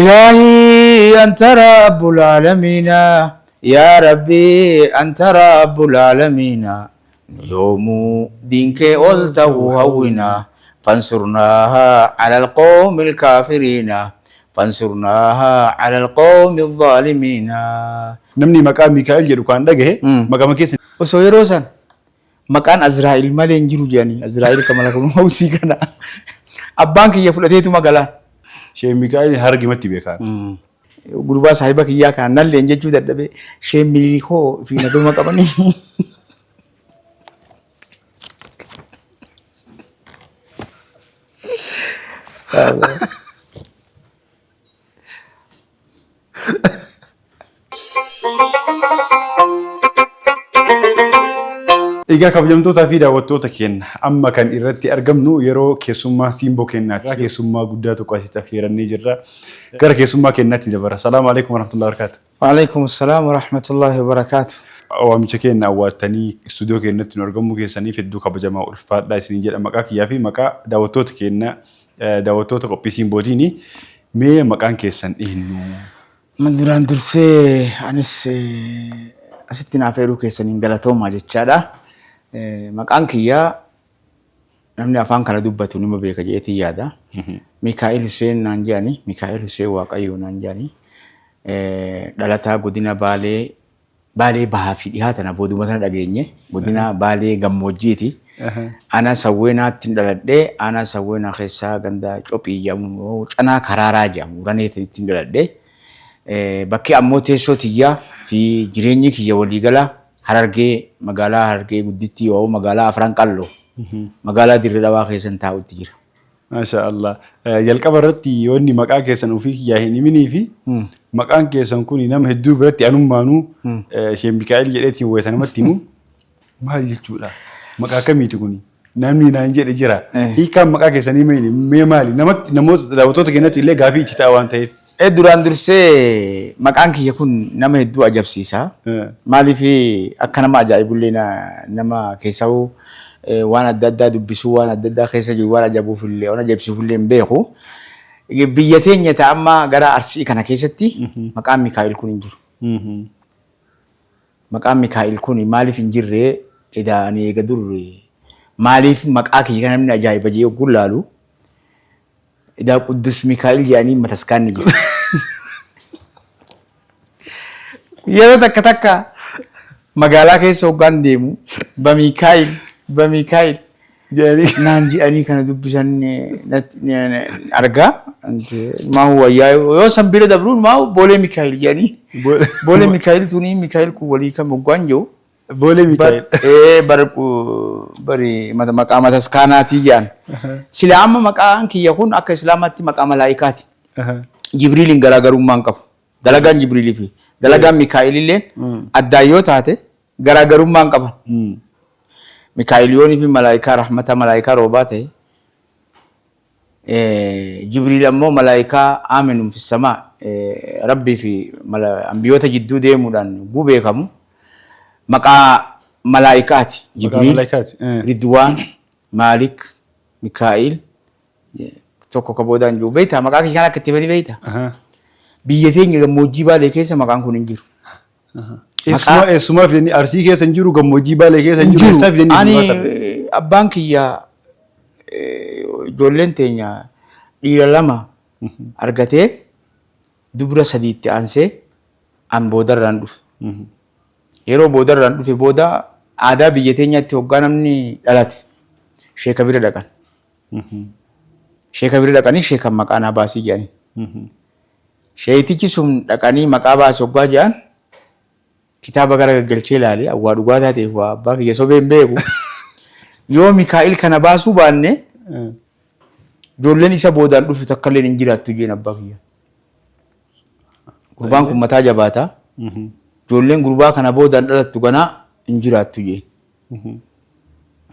Ilaahii anta rabbul aalamiina yaa rabbii anta rabbul aalamiina nu yoomuu diin kee ol ta'uu hawwina fansurnaa alal qawmil kaafiriina fansurnaa alal qawmi zaalimiina. Namni maqaa Mikaa'el jedhu kan dhagahe maqama keessa. Osoo yeroo san maqaan Azraa'il malee hin jiru jedhanii Azraa'il ka malakul mawtii kana abbaan kiyya fudhateetuma galaan. Sheek Mikaa'el hargimatti beekaa. Gurbaa saahiba kiyyaa kana nalleen jechuu dadhabee sheen mililikoo fi naguma qabanii. Egaa kabajamtootaa fi daawwattoota keenya amma kan irratti argamnu yeroo keessummaa simboo kennaati. Keessummaa guddaa tokko asitti affeerannee jirra. Gara keessummaa keenyaatti dabarra. Salaamu alaikum warahmatullahi wabarakatuh. Waalaikum salaam wa rahmatullahi wa barakaatu. Waamicha keenya awwaattanii istuudiyoo keenyatti nu argamuu keessaniif hedduu kabajamaa ulfaadhaa isiniin jedha maqaa kiyyaa fi maqaa daawwattoota keenya daawwattoota qophii simbootiini. Mee maqaan keessan eenyu? Duraan dursee anis asitti naaf eeruu keessaniin galatoomaa jechaadha. Maqaan kiyyaa namni afaan kana dubbatu nima beeka jedheetiin yaada. Mikaa'el Hussein naan jedhani. Mikaa'el Hussein Waaqayyoo naan jedhani. Dhalataa godina Baalee Baalee bahaa fi dhihaa tana booduma tana dhageenye. Godina Baalee gammoojjiiti. Aanaa Sawweenaatti dhaladhee aanaa Sawweenaa keessaa ganda Cophii jedhamu Canaa Karaaraa jedhamu Raneetitti dhaladhee. Bakki ammoo teessoo tiyyaa fi jireenyi kiyya waliigala Harargee magaalaa Harargee guddittii yoo magaalaa Afran Qalloo magaalaa Dirree Dhawaa keessan taa'utti jira. Maasha Allah. Jalqaba irratti yoonni maqaa keessan ofii kiyyaa hin himinii fi maqaan keessan kun nama hedduu biratti anummaanuu Sheek Mikaa'el jedheetiin wayita namatti himu maal jechuudha? Maqaa akkamiiti kuni? Namni naan jedhe jira. Hiikkaan maqaa keessanii mee maali? Namatti namoota daawwattoota keenyatti illee gaafii itti ta'a waan ta'eef. Duraan dursee maqaan kiyya kun nama hedduu ajabsiisa. Maaliif akka nama ajaa'ibullee nama keessa'uu waan adda addaa dubbisuu waan adda addaa keessa jiru waan ajabuufillee waan ajaa'ibsiifullee hin beeku. Biyya teenya ta'a amma gara Arsii kana keessatti maqaan Mikaa'el kun hin jiru. Maqaan Mikaa'el kun maaliif hin jirre edaa ani eega dur maaliif maqaa kiyya kana namni ajaa'iba jee ogguun laalu Edaa Quddus Mikaa'el jedhanii mataskaanni jira. Yeroo takka takka magaalaa keessa hoggaan deemu ba Mikaa'el ba Mikaa'el Jedhanii. naan jedhanii kana dubbisan natti argaa. Maa wayyaa yoo san bira dabruun maa Boolee Mikaa'el jedhanii Boolee Mikaa'el tuni Mikaa'el kun walii kam hoggaan jiru. Boolee Mikaa'el. Ee bari maqaa mataskaanaatii jedhan. Sila amma maqaan kiyya kun akka Islaamaatti maqaa malaayikaati. Jibriiliin garaagarummaa hin qabu. Dalagaan Jibriilii fi dalagaan Mikaa'el illee addaan yoo taate garaagarummaa hin qaban. Mikaa'el yoonii fi malaayikaa rahmata malaayikaa roobaa ta'e Jibriil ammoo malaayikaa aaminun fi samaa Rabbii fi ambiyoota jidduu deemuudhaan guu beekamu maqaa malaayikaati. Jibriil, Ridwaan, Maalik, Mikaa'il tokko ka boodaan jiru beektaa maqaa kiyya kan akka itti bani beektaa? Biyya teenya gammoojjii Baalee keessa maqaan kun hin jiru. Eessumaa eessumaa fidanii Arsii keessa hin jiru gammoojjii Baalee keessa hin jiru eessaa fidanii Ani abbaan kiyya ijoolleen teenya dhiira lama argatee dubra sadiitti aansee an boodarraan dhufe. Yeroo boodarraan dhufe booda aadaa biyya teenyaatti hoggaa namni dhalate sheeka bira dhaqan. Sheeka bira dhaqanii sheekan maqaa naa baasii jedhanii. Sheeytichi sun dhaqanii maqaa baasi hoggaa jedhan kitaaba gara gaggalchee ilaale waa dhugaa taateef waa abbaa kiyya sobee hin beeku. Yoo Mikaa'il kana baasuu baanne ijoolleen isa boodaan dhufu takka illee hin jiraattu jeen abbaa kiyya. Gurbaan kun mataa jabaata. Ijoolleen gurbaa kana boodaan dhalattu ganaa hin jiraattu jeen.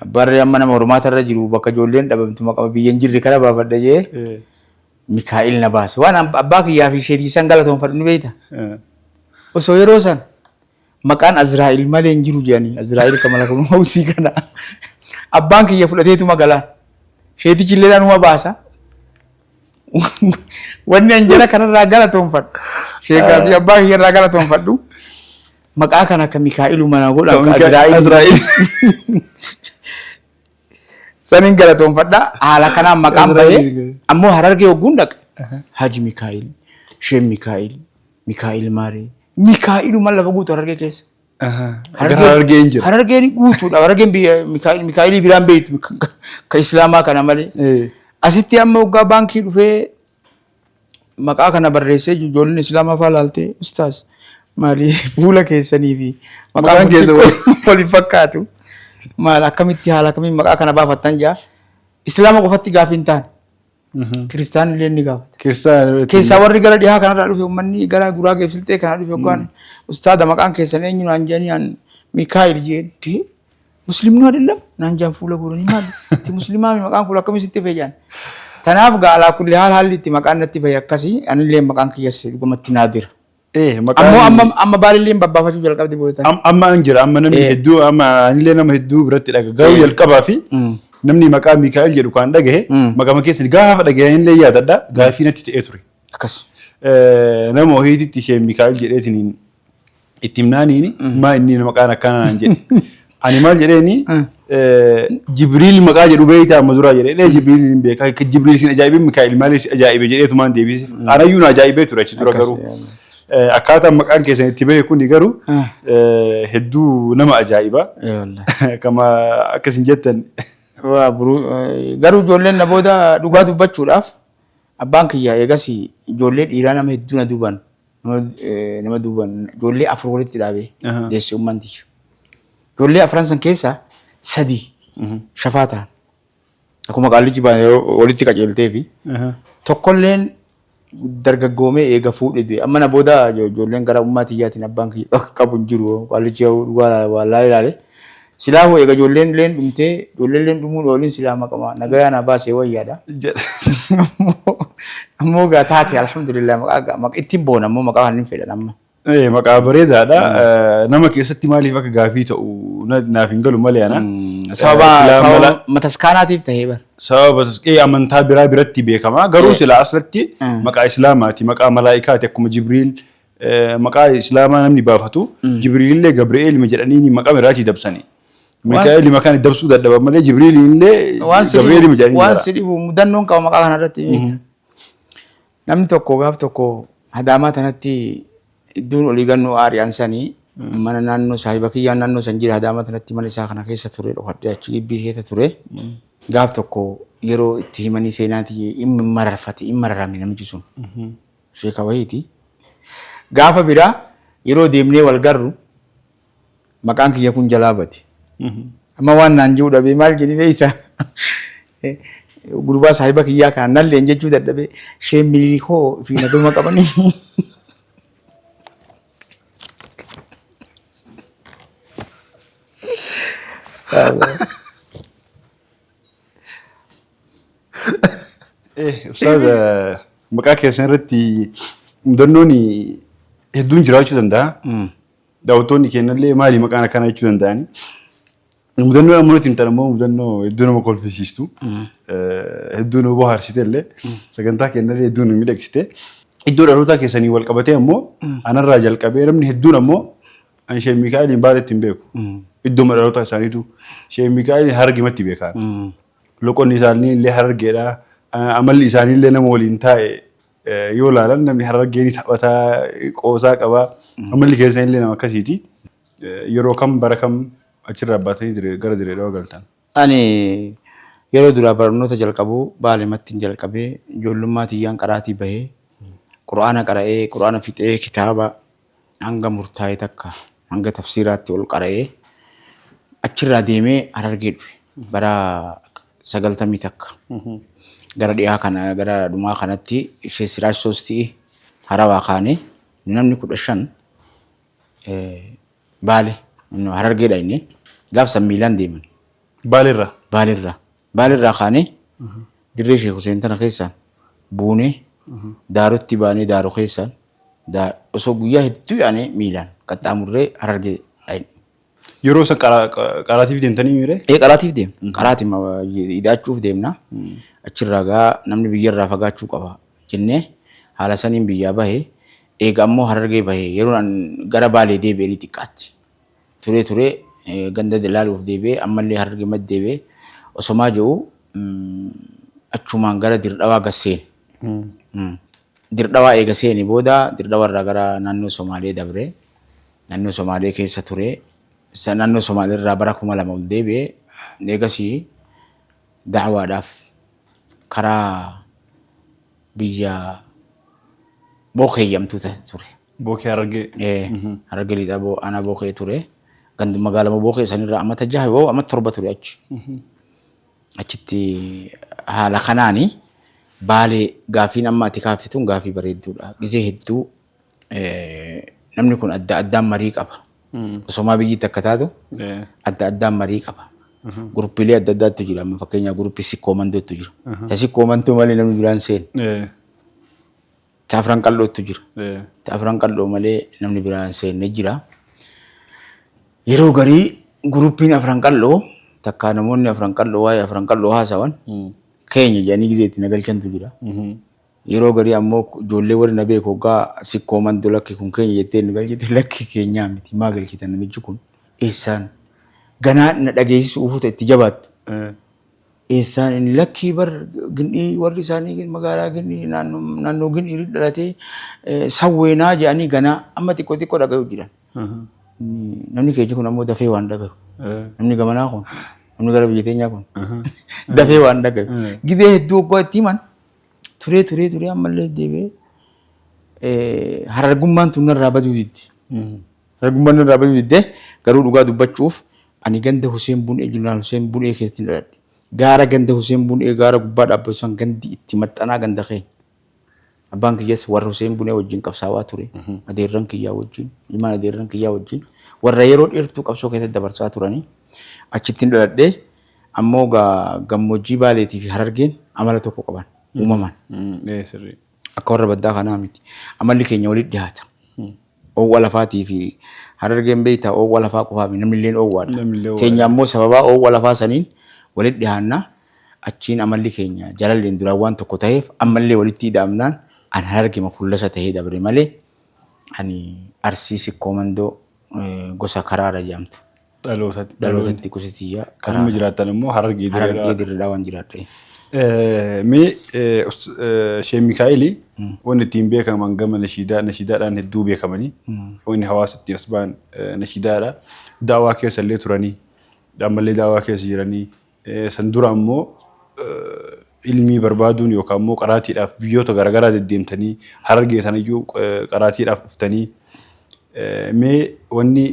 Abbaan amma nama hormaata irra jiru bakka ijoolleen dhabamtu maqama biyya hin jirre kana baafadha jee Mikaa'el na baase. Waan abbaa kiyyaa fi isheetii san galatoonfadhu ni beekta. Osoo yeroo san maqaan Azraa'il malee hin jiru jedhanii Azraa'il ka malakul mawtii kana abbaan kiyya fudhateetuma galaan. Sheetichi illee anuma baasa. Wanni an jara kanarraa galatoonfadhu. Sheekaa fi abbaa kiyyarraa galatoonfadhu. Maqaa kana akka Mikaa'iluu mana godhan Ka ka Azraa'il. Azraa'il. Saniin galatoonfadha. Haala kanaan maqaan bahee Azraa'il. ammoo Harargee hogguun dhaqe. Haji Mikaa'il, Sheen Mikaa'il, Mikaa'il Maaree. Mikaa'iluma lafa guutu Harargee keessa. Gara Harargee hin jira. Harargeen guutuudha. Harargeen biyya Mikaa'il Mikaa'ilii biraan beektu ka Islaamaa kana malee. Asitti amma waggaa baankii dhufee maqaa kana barreessee ijoolleen Islaamaa fa'aa laaltee, "Ustaaz, maali fuula keessanii fi maqaan Maqaan kun keessa xiqqoo wal hin fakkaatu. Maal akkamitti haala akkamiin maqaa kana baafattan?" jaa. Islaama qofatti gaafii hin taane. Kiristaan illee ni gaafata. Kiristaana. Keessaa warri gara dhihaa kanarraa dhufe, uummanni gara Guraagee fi Silxee kana dhufe, yookaan "Ustaada, maqaan keessan eenyu?" naan jedhanii, an Mikaa'el jeen. "Tee, muslimni አይደለም?" naan jaan. Fuula guuranii, "Maali itti muslimaa mi, maqaan kun akkamitti sitti fayyaan?" Tanaaf gaa alaa kulli haal haalli itti maqaan natti fayyad akkasii. Anillee maqaan kiyyas dhugumatti naadira. Maqaan Ammoo amma amma baalillee babbaafachuu jalqabdi booda. Amma an jira, amma namni hedduu, amma anillee nama hedduu biratti dhaga. Garuu jalqabaa fi namni maqaa Mikaa'el jedhu kan dhagahe, maqama keessan gaafa dhagahe illee yaadadha, gaafii natti ta'ee ture. Akkas. Nama wahiititti isheen Mikaa'el jedheetiin itti himnaaniin, "Maa inni maqaan akkanaa?" naan jedhe. Ani maal jedheeni, "Jibriil maqaa jedhu beektaa amma duraa?" jedhee. "Jibriil hin beekaa, Jibriil sin ajaa'ibee, Mikaa'el maaliif si ajaa'ibe?" jedheetumaan deebise. Anayyuu na ajaa'ibee ture achi dura garuu. Akkaataan maqaan keessan itti bahe kuni garuu hedduu nama ajaa'iba. Kama akkasin jettan. Waa garuu ijoolleen na booda, dhugaa dubbachuudhaaf, abbaan kiyya eegas ijoollee dhiiraa nama hedduu na duuban nama duuban ijoollee afur walitti dhaabee deesse ummaan tiyya. Ijoollee afran san keessaa sadi shafaa ta'an. Akkuma qaallichi baane yeroo walitti qajeeltee fi tokkolleen dargaggoomee eega fuudhe du'e. Amma na booda ijoolleen gara ummaa tiyyaatiin abbaan kiyya qabu hin jiru. Qaallichi dhugaa waa ilaale. Silaa hoo eega ijoolleen illeen dhumtee, ijoolleen illeen dhumuun ooliin, silaa maqama nagayaa na baasee wayyaadha. Ammoo gaa taate, alhamdulillah, maqaa ittiin boona, ammoo maqaa kan hin fedhan amma. Maqaa bareedaadha. Nama keessatti maaliif akka gaafii ta'u naaf hin galu malee ana. Sababa Silaa sababa mataskaanaatiif tahee bara. Sababa amantaa biraa biratti beekama. Garuu silaa asirratti maqaa Islaamaati, maqaa malaayikaati, akkuma Jibriil maqaa Islaamaa namni baafatu. Jibriilillee Gabri'eel jedhanii maqaa biraatii dabsani. Mikaa'el maqaan dabsuu dadhaban malee Jibriilillee Waan si Gabri'eel dhibu jedhanii waan bara. si dhibu mudannoon qaba maqaa kanarratti beekta. Namni tokko gaaf tokko Adaamaa tanatti iddoon olii gannoo aari'an sanii mana naannoo saahiba kiyyaan naannoo san jira. Adaamaa tanatti mana isaa kana keessa ture, dhokadhee achi gibbii keessa ture. Gaaf tokko yeroo itti himanii seenaati inni mararfate, inni mararame namichi sun. Sheeka wayiiti. Gaafa biraa yeroo deemnee wal garru maqaan kiyya kun jalaa bade. Amma waan naan jiru dhabee, maal jedhi beektaa? Gurbaa saahiba kiyyaa kana nalleen jechuu dadhabee, "Sheen Minilikoo fi naguma qabanii." Ustaaz, maqaa keessan irratti mudannoon hedduun jiraachuu danda'a. Daawwattoonni keenyallee maali maqaan akkanaa jechuu danda'ani. Mudannoo amma nuti himtan ammoo mudannoo hedduu nama kolfisiistu. Hedduu nu bohaarsite illee, sagantaa keenyallee hedduu nu miidhagsite. Iddoo dhalootaa keessanii wal qabatee ammoo anarraa jalqabee namni hedduun ammoo ani Sheek Mikaa'eliin Baaleetti hin beeku. Iddooma dhalootaa isaaniitu Sheek Mikaa'eliin Harargematti beekan. Loqonni isaanii illee Harargeedha. Amalli isaanii illee nama waliin taa'e yoo ilaalan namni Harargee ni taphataa, qoosaa qaba. Amalli keessan illee nama akkasiiti. Yeroo kam, bara kam achirraa baatanii gara Dirree Dhawaa galtan? Ani yeroo duraa barnoota jalqabu Baalematti jalqabee, ijoollummaa tiyyaan qaraatii bahee, Qur'aana qara'ee, Qur'aana fixee, kitaaba hanga murtaa'e takka hanga tafsiiraatti ol qara'ee, achirraa deemee Harargee dhufe bara 91 gara dhiyaa kana, gara dhumaa kanatti ishee Siraaj Soostii Harawaa kaanee namni 15 Baale Harargeedha, inni gaaf san miilaan deeman. Baaleerraa? Baaleerraa. Baaleerraa kaanee dirree Sheek Huseen tana keessaan buunee, Daarotti baanee, Daaroo keessaan osoo guyyaa hedduu yaanee miilaan qaxxaamurree Harargee dhaqne. Yeroo san qaraatiif deemtanii miiree? Ee, qaraatiif deemna. Qaraatiin hidhaachuuf deemna. Achirraa gaa namni biyyarraa fagaachuu qaba jennee Haala saniin biyyaa bahe. Eega ammoo Harargee bahe yeroon an gara Baalee deebi'e ni xiqqaatti. Turee turee ganda laaluuf deebi'ee ammallee Harargematti deebi'ee osomaa ji'u achumaan gara Dirdhawaa gad seene. Dirdhawaa eega seene booda Dirdhawa irraa gara naannoo Somaalee dabre. Naannoo Somaalee keessa ture. Naannoo Somaalee irraa bara 2000 ol deebi'e. Eegasii da'waadhaaf karaa biyya Bookee jedhamtu ture. Bookee Harargee. Ee, Harargee Lixaa aanaa Bookee ture. Gandu magaalama Bookee sanirraa amata 6 yoo amata 7 ture achi. Achitti haala kanaani Baalee gaafiin amma ati kaafte tun gaafii bareedduudha. Gizee hedduu namni kun adda addaan marii qaba. Osomaa biyyi takka taatu adda addaan marii qaba. Guruppiilee adda addaatu jira. Amma fakkeenyaaf guruppii Sikkoo Mandootu jira. Ta Sikkoo Mandoo malee namni biraan seenu. Ta Afran Qal'ootu jira. Ta Afran Qal'oo malee namni biraan seenne jira. Yeroo garii guruppiin Afran Qal'oo takkaa namoonni Afran Qal'oo waa'ee Afran Qal'oo haasawan keenya jedhanii gizee itti na galchantu jira. Yeroo garii ammoo ijoollee warri na beeku hoggaa Sikkoo Mandoo lakki kun keenya jettee nu galchite, lakki keenyaa miti, maa galchitan, namichi kun eessaan ganaa na dhageessisu ufuta itti jabaattu. Eessaan inni lakkii bar Gindhii warri isaanii magaalaa Gindhii naannoo Gindhiirii dhalatee sawweenaa jedhanii ganaa amma xiqqoo xiqqoo dhagayu jiran. Namni keenya kun ammoo dafee waan dhagayu. Namni gamanaa kun, namni gara biyya teenyaa kun dafee waan dhagayu. Gibee hedduu hoggaa itti himan turee turee turee ammallee deebi'ee Harargummaan tun narraa baduu didde. Harargummaan narraa baduu didde, garuu dhugaa dubbachuuf ani ganda Huseen Bunee, Jeneraal Huseen Bunee keessatti dhaladhe. Gaara ganda Huseen Bunee gaara gubbaa dhaabbatu san gandi itti maxxanaa ganda keenya. Abbaan kiyyas warra Huseen Bunee wajjin qabsaawaa ture. Adeerran kiyyaa wajjin, ilmaan adeerran kiyyaa wajjin warra yeroo dheertuu qabsoo keessatti dabarsaa turanii achittiin dhaladhee. Ammoo gaa gammoojjii Baaleetii fi Harargeen amala tokko qaban uumamaan. Ee sirrii. Akka warra baddaa kanaa miti. Amalli keenya walitti dhiyaata. Oowwa lafaatii fi Harargeen beektaa oowwa lafaa qofaa miti, namni illeen oowwaadha. Namni illee oowwaadha. Teenya ammoo sababaa oowwa lafaa saniin walitti dhiyaanna. Achiin amalli keenya jalalleen duraan waan tokko taheef ammallee walitti ida'amnaan an Harargema kullasa tahee dabre malee ani Arsii Sikkoo Mandoo gosa Karaara jedhamtu. Dhalootatti. Dhalootatti gosa tiyya Kan amma jiraattan immoo Harargee Dirree Harargee Dirree Dhawaan jiraadha. Mee Sheek Mikaa'eli wanni ittiin beekaman gama nashiidaa nashiidaadhaan hedduu beekamanii wanni hawaasa ittiin as ba'an nashiidaadha. Daawaa keessa illee turanii ammallee daawaa keessa jiranii san dura ammoo ilmii barbaaduun yookaan immoo qaraatiidhaaf biyyoota garaagaraa deddeemtanii Harargee tanayyuu qaraatiidhaaf dhuftanii mee wanni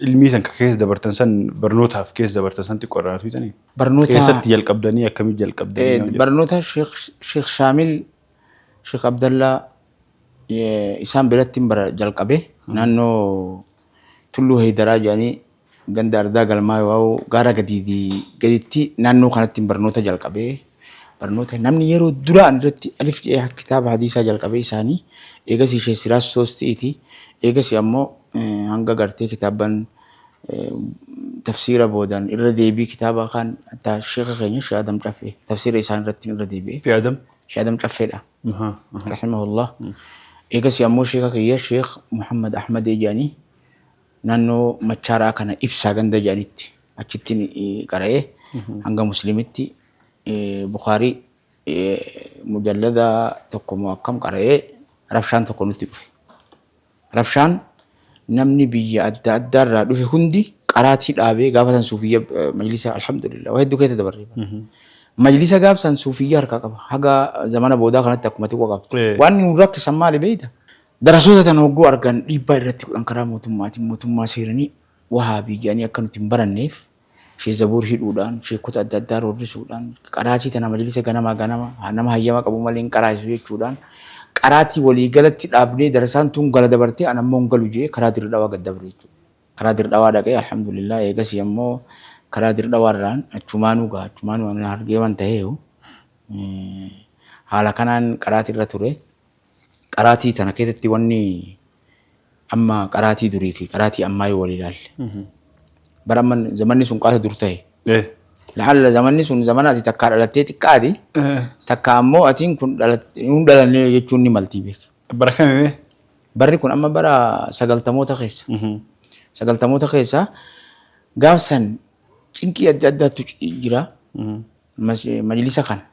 ilmii san keessa dabartan san barnootaaf keessa dabartan san xiqqoo irraa tuutanii? Barnoota Keessatti jalqabdanii akkamitti jalqabdanii? Barnoota Sheekh Shaamil, Sheekh Abdallaa isaan biratti bara jalqabe naannoo Tulluu Heeydaraa jedhanii ganda Ardaa Galmaa yoo gaara gadiitti naannoo kanatti barnoota jalqabe. Barnoota namni yeroo duraa ani irratti alif jedhee kitaaba hadiisaa jalqabe isaanii. Eegasii Sheekh Siraaj Soostiiti. Eegasii ammoo hanga gartee kitaabban tafsiira boodaan irra deebii kitaaba kan hatta sheekha keenya Sheekh Adam Caffee tafsiira isaan irratti irra deebi'e. Sheekh Adam? Sheekh Adam Caffeedha. Rahimahullah. Eegasii ammoo sheekha kiyya Sheekh Muhammad Ahmad jedhanii naannoo Machaaraa kana Ibsaa ganda jedhanitti achittiin qara'ee hanga Muslimitti Bukaarii mujallada tokko moo akkam qara'ee rabshaan tokko nutti dhufe. Rabshaan namni biyya adda addaa irraa dhufe hundi qaraatii dhaabee gaafa san suufiyya majlisa, alhamdulillah, waa hedduu keessa dabarre. Majlisa gaaf san suufiyya harkaa qaba. Haga zamana boodaa kanatti akkuma xiqqoo qaba. Waan nu rakkisan maali beekta? Darasoota tana hogguu argan dhiibbaa irratti godhan karaa mootummaatiin, mootummaa seeranii Wahaabii jedhanii akka nuti hin baranneef Sheek Zabuur hidhuudhaan, sheekota adda addaa roorrisuudhaan, qaraatii tana majlisa ganamaa ganama nama hayyama qabu malee hin qaraasisu jechuudhaan qaraatii walii galatti dhaabnee darasaan tun gala dabartee an ammoo hin galu jedhee karaa Dirre Dhawaa gad dabre jechuudha. Karaa Dirre Dhawaa dhaqee alhamdulillah eegasii ammoo karaa Dirre Dhawaa irraan achumaanuu gaa achumaanuu ani Harargee waan ta'eehu haala kanaan qaraatii irra ture. Qaraatii tana keessatti wanni amma qaraatii durii fi qaraatii ammaa yoo wal ilaalle. Bara amma zamanni sun qaata dur ta'e. La'alla zamanni sun zamana ati takkaa dhalattee xiqqaati. Takka ammoo atiin kun hin dhalanne jechuun ni maltii beeka. Bara kami mee? Barri kun amma bara 90moota keessa. 90moota keessa gaafsan cinqii adda addaatu jira. Majlisa kana.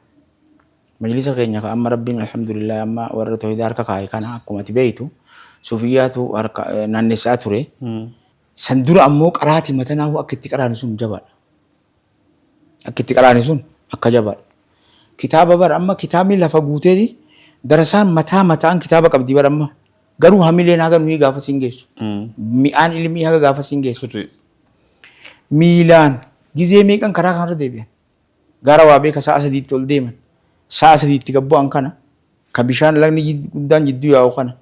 Majlisa keenya ka amma Rabbiin alhamdulillah amma warra tawhiida harka kaa'e kana akkuma ati beektu sufiyyaatu harka naannessaa ture. San dura ammoo qaraatii matanaahu akka itti qaraanu sun jabaadha. Akka itti qaraani sun akka jabaadha. Kitaaba bara amma kitaabni lafa guuteeti darasaan mataa mataan kitaaba qabdi bara amma. Garuu hamileen haga nuyi gaafa siin geessu. Mi'aan ilmii haga gaafa siin geessu. Miilaan gizee meeqan karaa kanarra deebi'an. Gaara waa beeka sa'a 3tti ol deeman. Sa'a 3tti gad bu'an kana. Ka bishaan lagni guddaan jidduu yaa'u kana.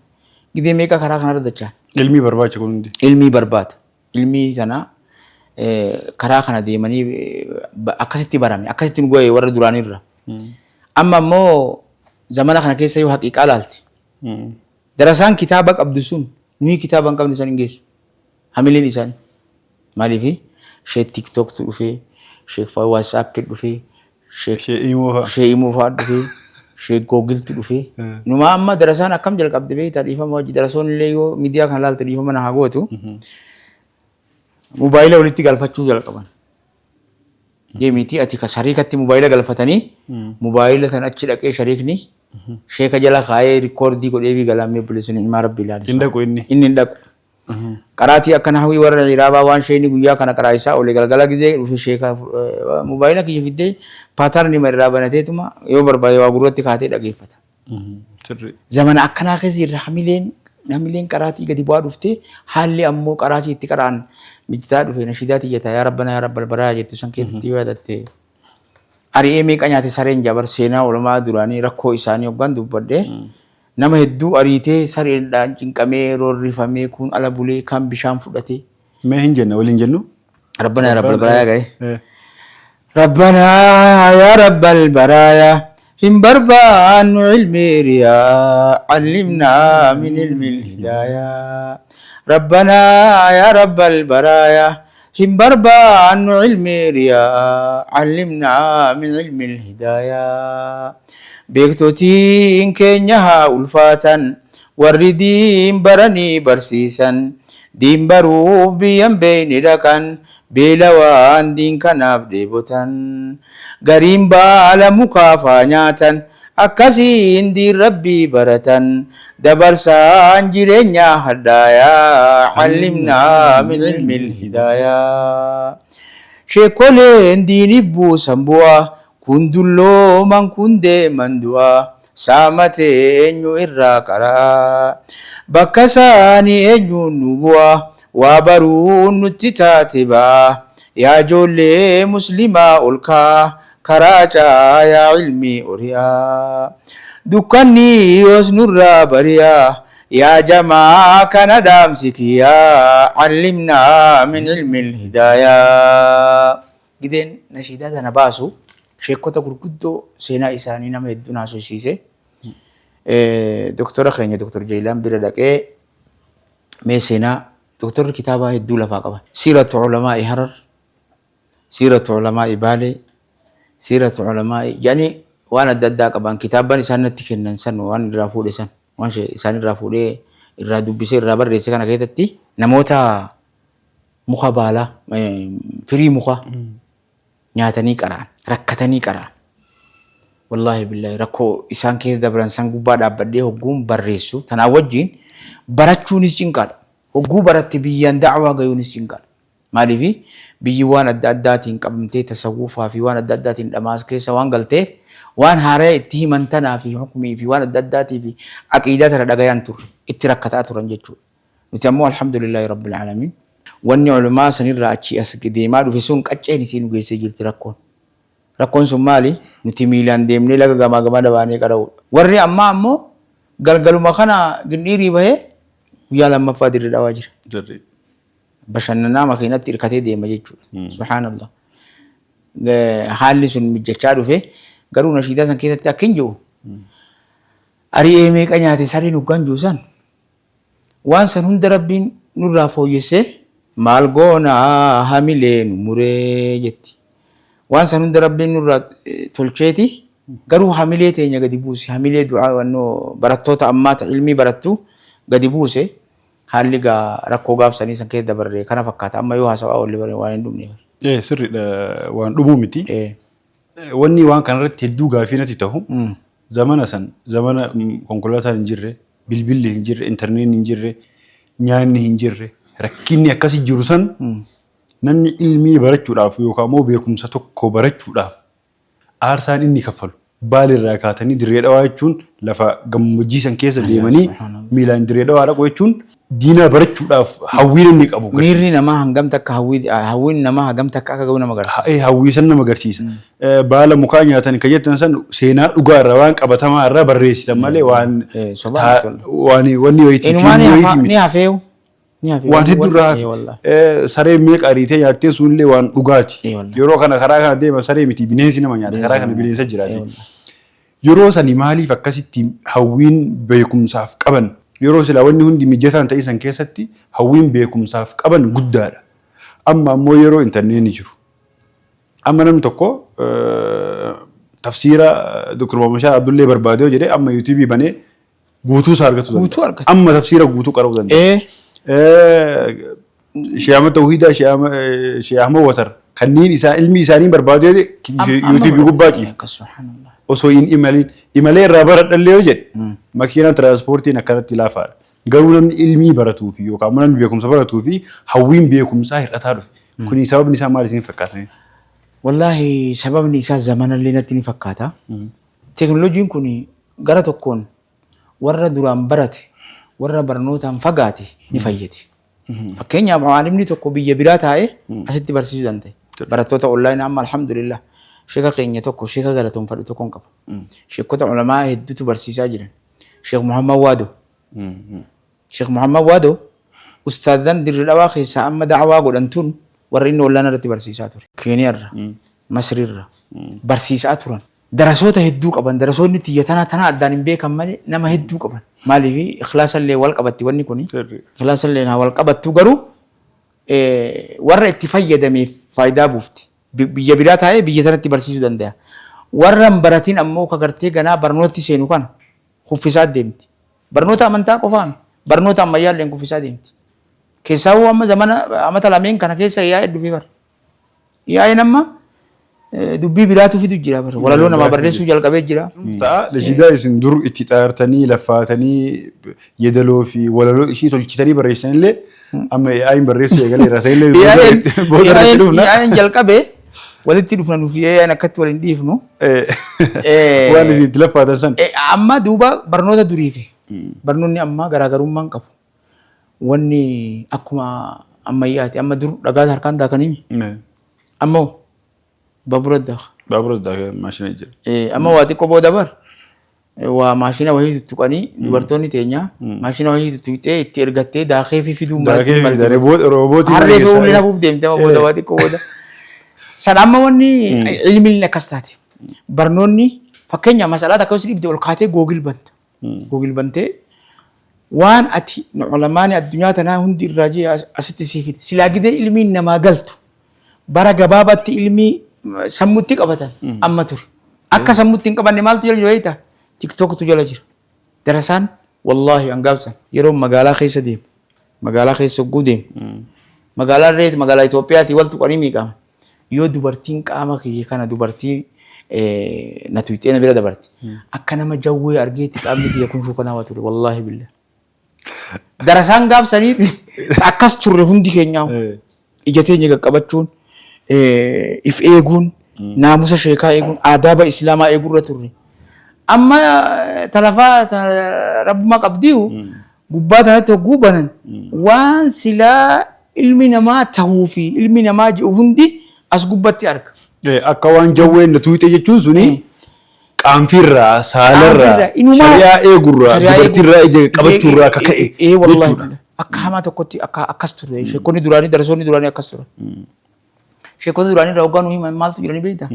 Gizee meeqa karaa kanarra dacha'an. Ilmii barbaacha kun hundi. Ilmii barbaada. Ilmii kana karaa kana deemanii akkasitti barame. Akkasitti nu ga'e warra duraaniirra. Amma immoo zamana kana keessa yoo haqiiqaa laalte. Darasaan kitaaba qabdu sun nuyi kitaaba hin qabne san hin geessu. Hamileen isaanii. Maaliif sheek TikToktu dhufee, sheek WhatsApp dhufee, sheek Shee Imoo fa'a. Shee Imoo fa'a dhufee, sheek Googiltu dhufee. Inumaa amma darasaan akkam jalqabde beektaa dhiifama wajji darasoon illee yoo miidiyaa kana laalte dhiifama na haa gootu. Mobaayila walitti galfachuu jalqaban. Deemiitii ati ka shariikatti mobaayila galfatanii mobaayila san achi dhaqee shariikni sheeka jala kaayee rikoordii godhee fi galaamee obboleessu ni'imaa rabbi ilaali. Hin dhaqu inni. Inni hin dhaqu. Qaraatii akka nahwii warra Iraabaa waan sheeyni guyyaa kana qaraa isaa oole galgala gizee dhufe sheeka mobaayila kiyya fiddee paatarni irraa banateetuma yoo barbaade waa gurratti kaatee dhageeffata. Sirrii. Zamana akkanaa keessa jirra hamileen hamileen qaraatii gadi bu'aa dhufte haalli ammoo qaraatii itti qara'an mijitaa dhufe nashidaa tiyya yaa rabbana yaa rabbal baraaya jettu san keessatti yoo yaadatte ari'ee meeqa nyaate sareen jabar seenaa ulamaa duraanii rakkoo isaanii hoggaan dubbadhe nama hedduu ariitee sareedhaan cinqamee roorrifamee kun ala bulee kaan bishaan fudhatee. Mee hin jenna waliin jennu. Rabbana yaa rabbal baraaya ga'e. Rabbanaa yaa rabbal baraaya hin barbaannu ilmii riyaa allimnaa min ilmil hidaayaa. Rabbanaa yaa rabbal baraaya hin barbaannu ilmii riyaa allimnaa min ilmil hidaayaa. Beektotiin keenya haa ulfaatan warri diin baranii barsiisan diin baruuf biyyan beeyne dhaqan beelawaan diin kanaaf dheebotan gariin baala mukaa faa nyaatan akkasiin diin rabbii baratan dabarsaan jireenyaa hadhaayaa allimnaa min ilmil hidaayaa sheekoleen diiniif buusan bu'aa kun dullooman kun deeman du'aa saamatee eenyu irraa qara'a bakka isaanii eenyuun nu bu'a waa baruun nutti taate ba'a yaa ijoollee muslimaa ol ka'a karaa caayaa ilmii ori'a dukkanni yoos nurraa bari'a yaa jamaa kana dhaamsi kiyyaa allimnaa min ilmil hidaayaa. Gideen nashiidaa tana baasu sheekota gurguddoo seenaa isaanii nama hedduun haasofsiise. Doktora keenya Doktor Jeelaan bira dhaqee mee seenaa doktorri kitaabaa hedduu lafaa qaba. Siiratu Ulamaa'i Harar, Siiratu Ulamaa'i Baalee, Siiratu Ulamaa'i jedhanii waan adda addaa qaban kitaabban isaan natti kennan san waan irraa fuudhe san waan isaan irraa fuudhee irraa dubbisee irraa barreesse kana keessatti namoota muka baalaa firii mukaa nyaatanii qara'an rakkatanii qara'an. Wallaahi billaahi rakkoo isaan keessa dabran san gubbaa dhaabbadhee hogguun barreessu tanaa wajjin barachuunis cinqaadha. Hogguu baratte biyyaan da'waa gayuunis cinqaadha. Maaliif biyyi waan adda addaatiin qabamtee tasawwufaa fi waan adda addaatiin dhamaas keessa waan galteef waan haaraya itti himan tanaa fi hukmii fi waan adda addaatii fi aqiidaa tana dhagayaan turre itti rakkataa turan jechuudha. Nuti ammoo alhamdulillahi rabbil aalamiin wanni ulamaa sanirraa achii as deemaa dhufe sun qacceen isii nu geessee jirti rakkoon. Rakkoon sun maali? Nuti miilaan deemnee laga gamaa gamana baanee qara'uudha. Warri ammaa ammoo galgaluma kana gindhiirii bahee guyyaa lammaffaa dirree dhawaa jira. Dirree. Bashannanaa makiinatti hirkatee deema jechuudha. Subhaanallah. Haalli sun mijjachaa dhufe garuu nashiidaa san keessatti akka hin jiru ari'ee meeqa nyaate sareen hoggaan jiru san Waan san hunda Rabbiin nurraa fooyyessee maal goona hamilee nu muree jetti. Waan san hunda Rabbiin nurraa tolcheeti garuu hamilee teenya gadi buuse, hamilee du'aa wannoo barattoota ammaa ta ilmii barattu gadi buuse. Haalli gaa rakkoo gaaf sanii san keessa dabarre kana fakkaata. Amma yoo haasawaa oolle bare waan hin dhumne bare. Ee sirriidha, waan dhumuu miti. Wanni waan kanarratti hedduu gaafii natti tahu, zamana san zamana konkolaataan hin jirre, bilbilli hin jirre, intarneetni hin jirre, nyaanni hin jirre, rakkinni akkasi jiru san namni ilmii barachuudhaaf yookaan immoo beekumsa tokko barachuudhaaf aarsaan inni kaffalu, Baale irraa kaatanii Dirree Dhawaa jechuun lafa gammoojjii san keessa deemanii miilaan Dirree Dhawaa dhaqu jechuun diinaa barachuudhaaf hawwii namni qabu garsiisa. Miirri namaa hangam takka hawwii hawwiin namaa hagam takka akka gahu nama garsiisa. Hawwii san nama garsiisa. Baala mukaa nyaatan kan jettan san seenaa dhugaa irraa, waan qabatamaa irraa barreessitan malee waan Sobaa miti. Waan wanni wayitii Inumaa ni fiilmii hafa wayitii ni miti. hafeeyu. Ni hafe. Waan hedduu irraa Ee wallahi. hafe. Sareen meeqa ariitee nyaattee sunillee waan dhugaati. Ee wallahi. Yeroo kana karaa kana deema saree miti bineensi nama nyaata, karaa kana bineensa Ee jiraati. wallahi. Yeroo sani maaliif akkasitti hawwiin beekumsaaf qaban, yeroo silaa wanni hundi mijataan ta'e san keessatti hawwiin beekumsaaf qaban guddaadha. Amma ammoo yeroo intarneetni jiru. Amma namni tokko tafsiira Dr. Muhammad Shah Abdullee barbaade yoo jedhe amma yuutuubii banee guutuu isaa argachuu danda'a. Guutuu argata. Amma tafsiira guutuu qara'uu danda'a. Shee Ahmad Tawhiidaa, Shee Ahmad Watar kanneen isaa ilmi isaanii barbaadu yoo jedhe yuutuubii gubbaa ciifti. Akkas subhaanallah. Osoo hin imalin imalee irraa baradhallee yoo jedhe makiinaan tiraanspoortiin akkanatti laafaadha. Garuu namni ilmii baratuu fi yookaan immoo namni beekumsa baratuu fi hawwiin beekumsaa hir'ataa dhufe. Kuni sababni isaa maal isin fakkaata? Wallaahi sababni isaa zamanallee natti ni fakkaata. Teekinooloojiin kun gara tokkoon warra duraan barate, warra barnootaan fagaate ni fayyade. Fakkeenyaaf aalimni tokko biyya biraa taa'ee asitti barsiisuu danda'a. Barattoota onlaayinii amma alhamdulillah sheeka keenya tokko, sheeka galatoomfadhu tokkon qaba. Sheekota ulamaa hedduutu barsiisaa jiran. Sheek Muhammad Waado. Sheek Muhammad Waado ustaazan Dirri Dhawaa keessaa amma da'awaa godhan tun warra inni onlaayinii irratti barsiisaa ture. Keeniyaarra, Masriirra barsiisaa turan. Darasoota hedduu qaban. Darasoonni tiyya tana tana addaan hin beekan malee nama hedduu qaban. Maaliif ikhlaasallee wal qabatti wanni kuni. Ikhlaasallee haa wal qabattu garuu warra itti fayyadameef faayidaa buufti. Biyya biraa taa'ee biyya tanatti barsiisuu danda'a. Warra hin baratin ammoo ka gartee ganaa barnooti seenu kana kuffisaa deemti. Barnoota amantaa qofaan barnoota ammayyaallee kuffisaa deemti. Keessaawuu amma zamana amata lameen kana keessa yaa'ee dhufee bara. Yaa'iin amma dubbii biraatu fidu jira bara. Walaloo namaa barreessuu jalqabee jira. Ta'a nashiidaa isin dur itti xaartanii laffaatanii yeedaloo fi walaloo ishii tolchitanii barreessanillee amma AI'n barreessuu eegaleera. Sanillee booda irratti dhufna. Yaa'iin jalqabee walitti dhufna nuuf AI'n akkatti wal hin dhiifnu. Waan isin itti laffaatan san. Amma duuba barnoota durii fi barnoonni ammaa garaagarummaan qabu. Wanni akkuma ammayyaati. Amma dur dhagaa harkaan daakanii ammoo baabura daaka. Baabura daaka maashina jira. Amma waa xiqqoo booda bar waa maashina wayii tuttuqanii dubartoonni teenya maashina wayii tuttuqxee itti ergattee daakee fi fiduun Daakee fi roobootii. Harree fi ulli hafuuf deemte amma booda waa xiqqoo booda. San amma wanni ilmiin akkas taate. Barnoonni fakkeenyaaf masalaa takka yoo si dhibde ol kaatee googil banta. Google bantee waan ati ulamaani addunyaa tanaa hundi irraa jee asitti sii fide. Silaa gidee ilmiin namaa galtu bara gabaabaatti ilmii sammutti qabatan amma ture. Akka sammutti hin qabanne maaltu jala jira beektaa? TikToktu jala jira. Darasaan wallaahi an gaafsan yeroo magaalaa keessa deemu, magaalaa keessa hogguu deemu, magaalaa reet magaalaa Itoophiyaatii wal tuqanii miiqaama. Yoo dubartiin qaama kiyya kana dubartii na tuyxee na bira dabarte, akka nama jawwee argeetti qaamni kiyya kun shuukanaa ture wallaahi billah. Darasaan gaafsaniiti akkas turre hundi keenyaa ija teenya qaqqabachuun, if eeguun, naamusa sheekaa eeguun, aadaaba islaamaa eeguu irra turre. Amma talafaa rabbuma qabdiyu gubbaa tanatti hogguu banan waan silaa ilmi namaa tahuu fi ilmi namaa ji'u hundi as gubbatti arga. Akka waan jawween na tuuyxe jechuun suni qaanfiirraa, saalarraa, shari'aa eegurraa, dubartiirraa ija qabachuurraa akka ka'e jechuudha. Akka hamaa tokkotti akka akkas ture. Sheekonni duraanii, darasoonni duraanii akkas ture. Sheekota duraanii irraa hoggaa nu himan maaltu jiranii beektaa?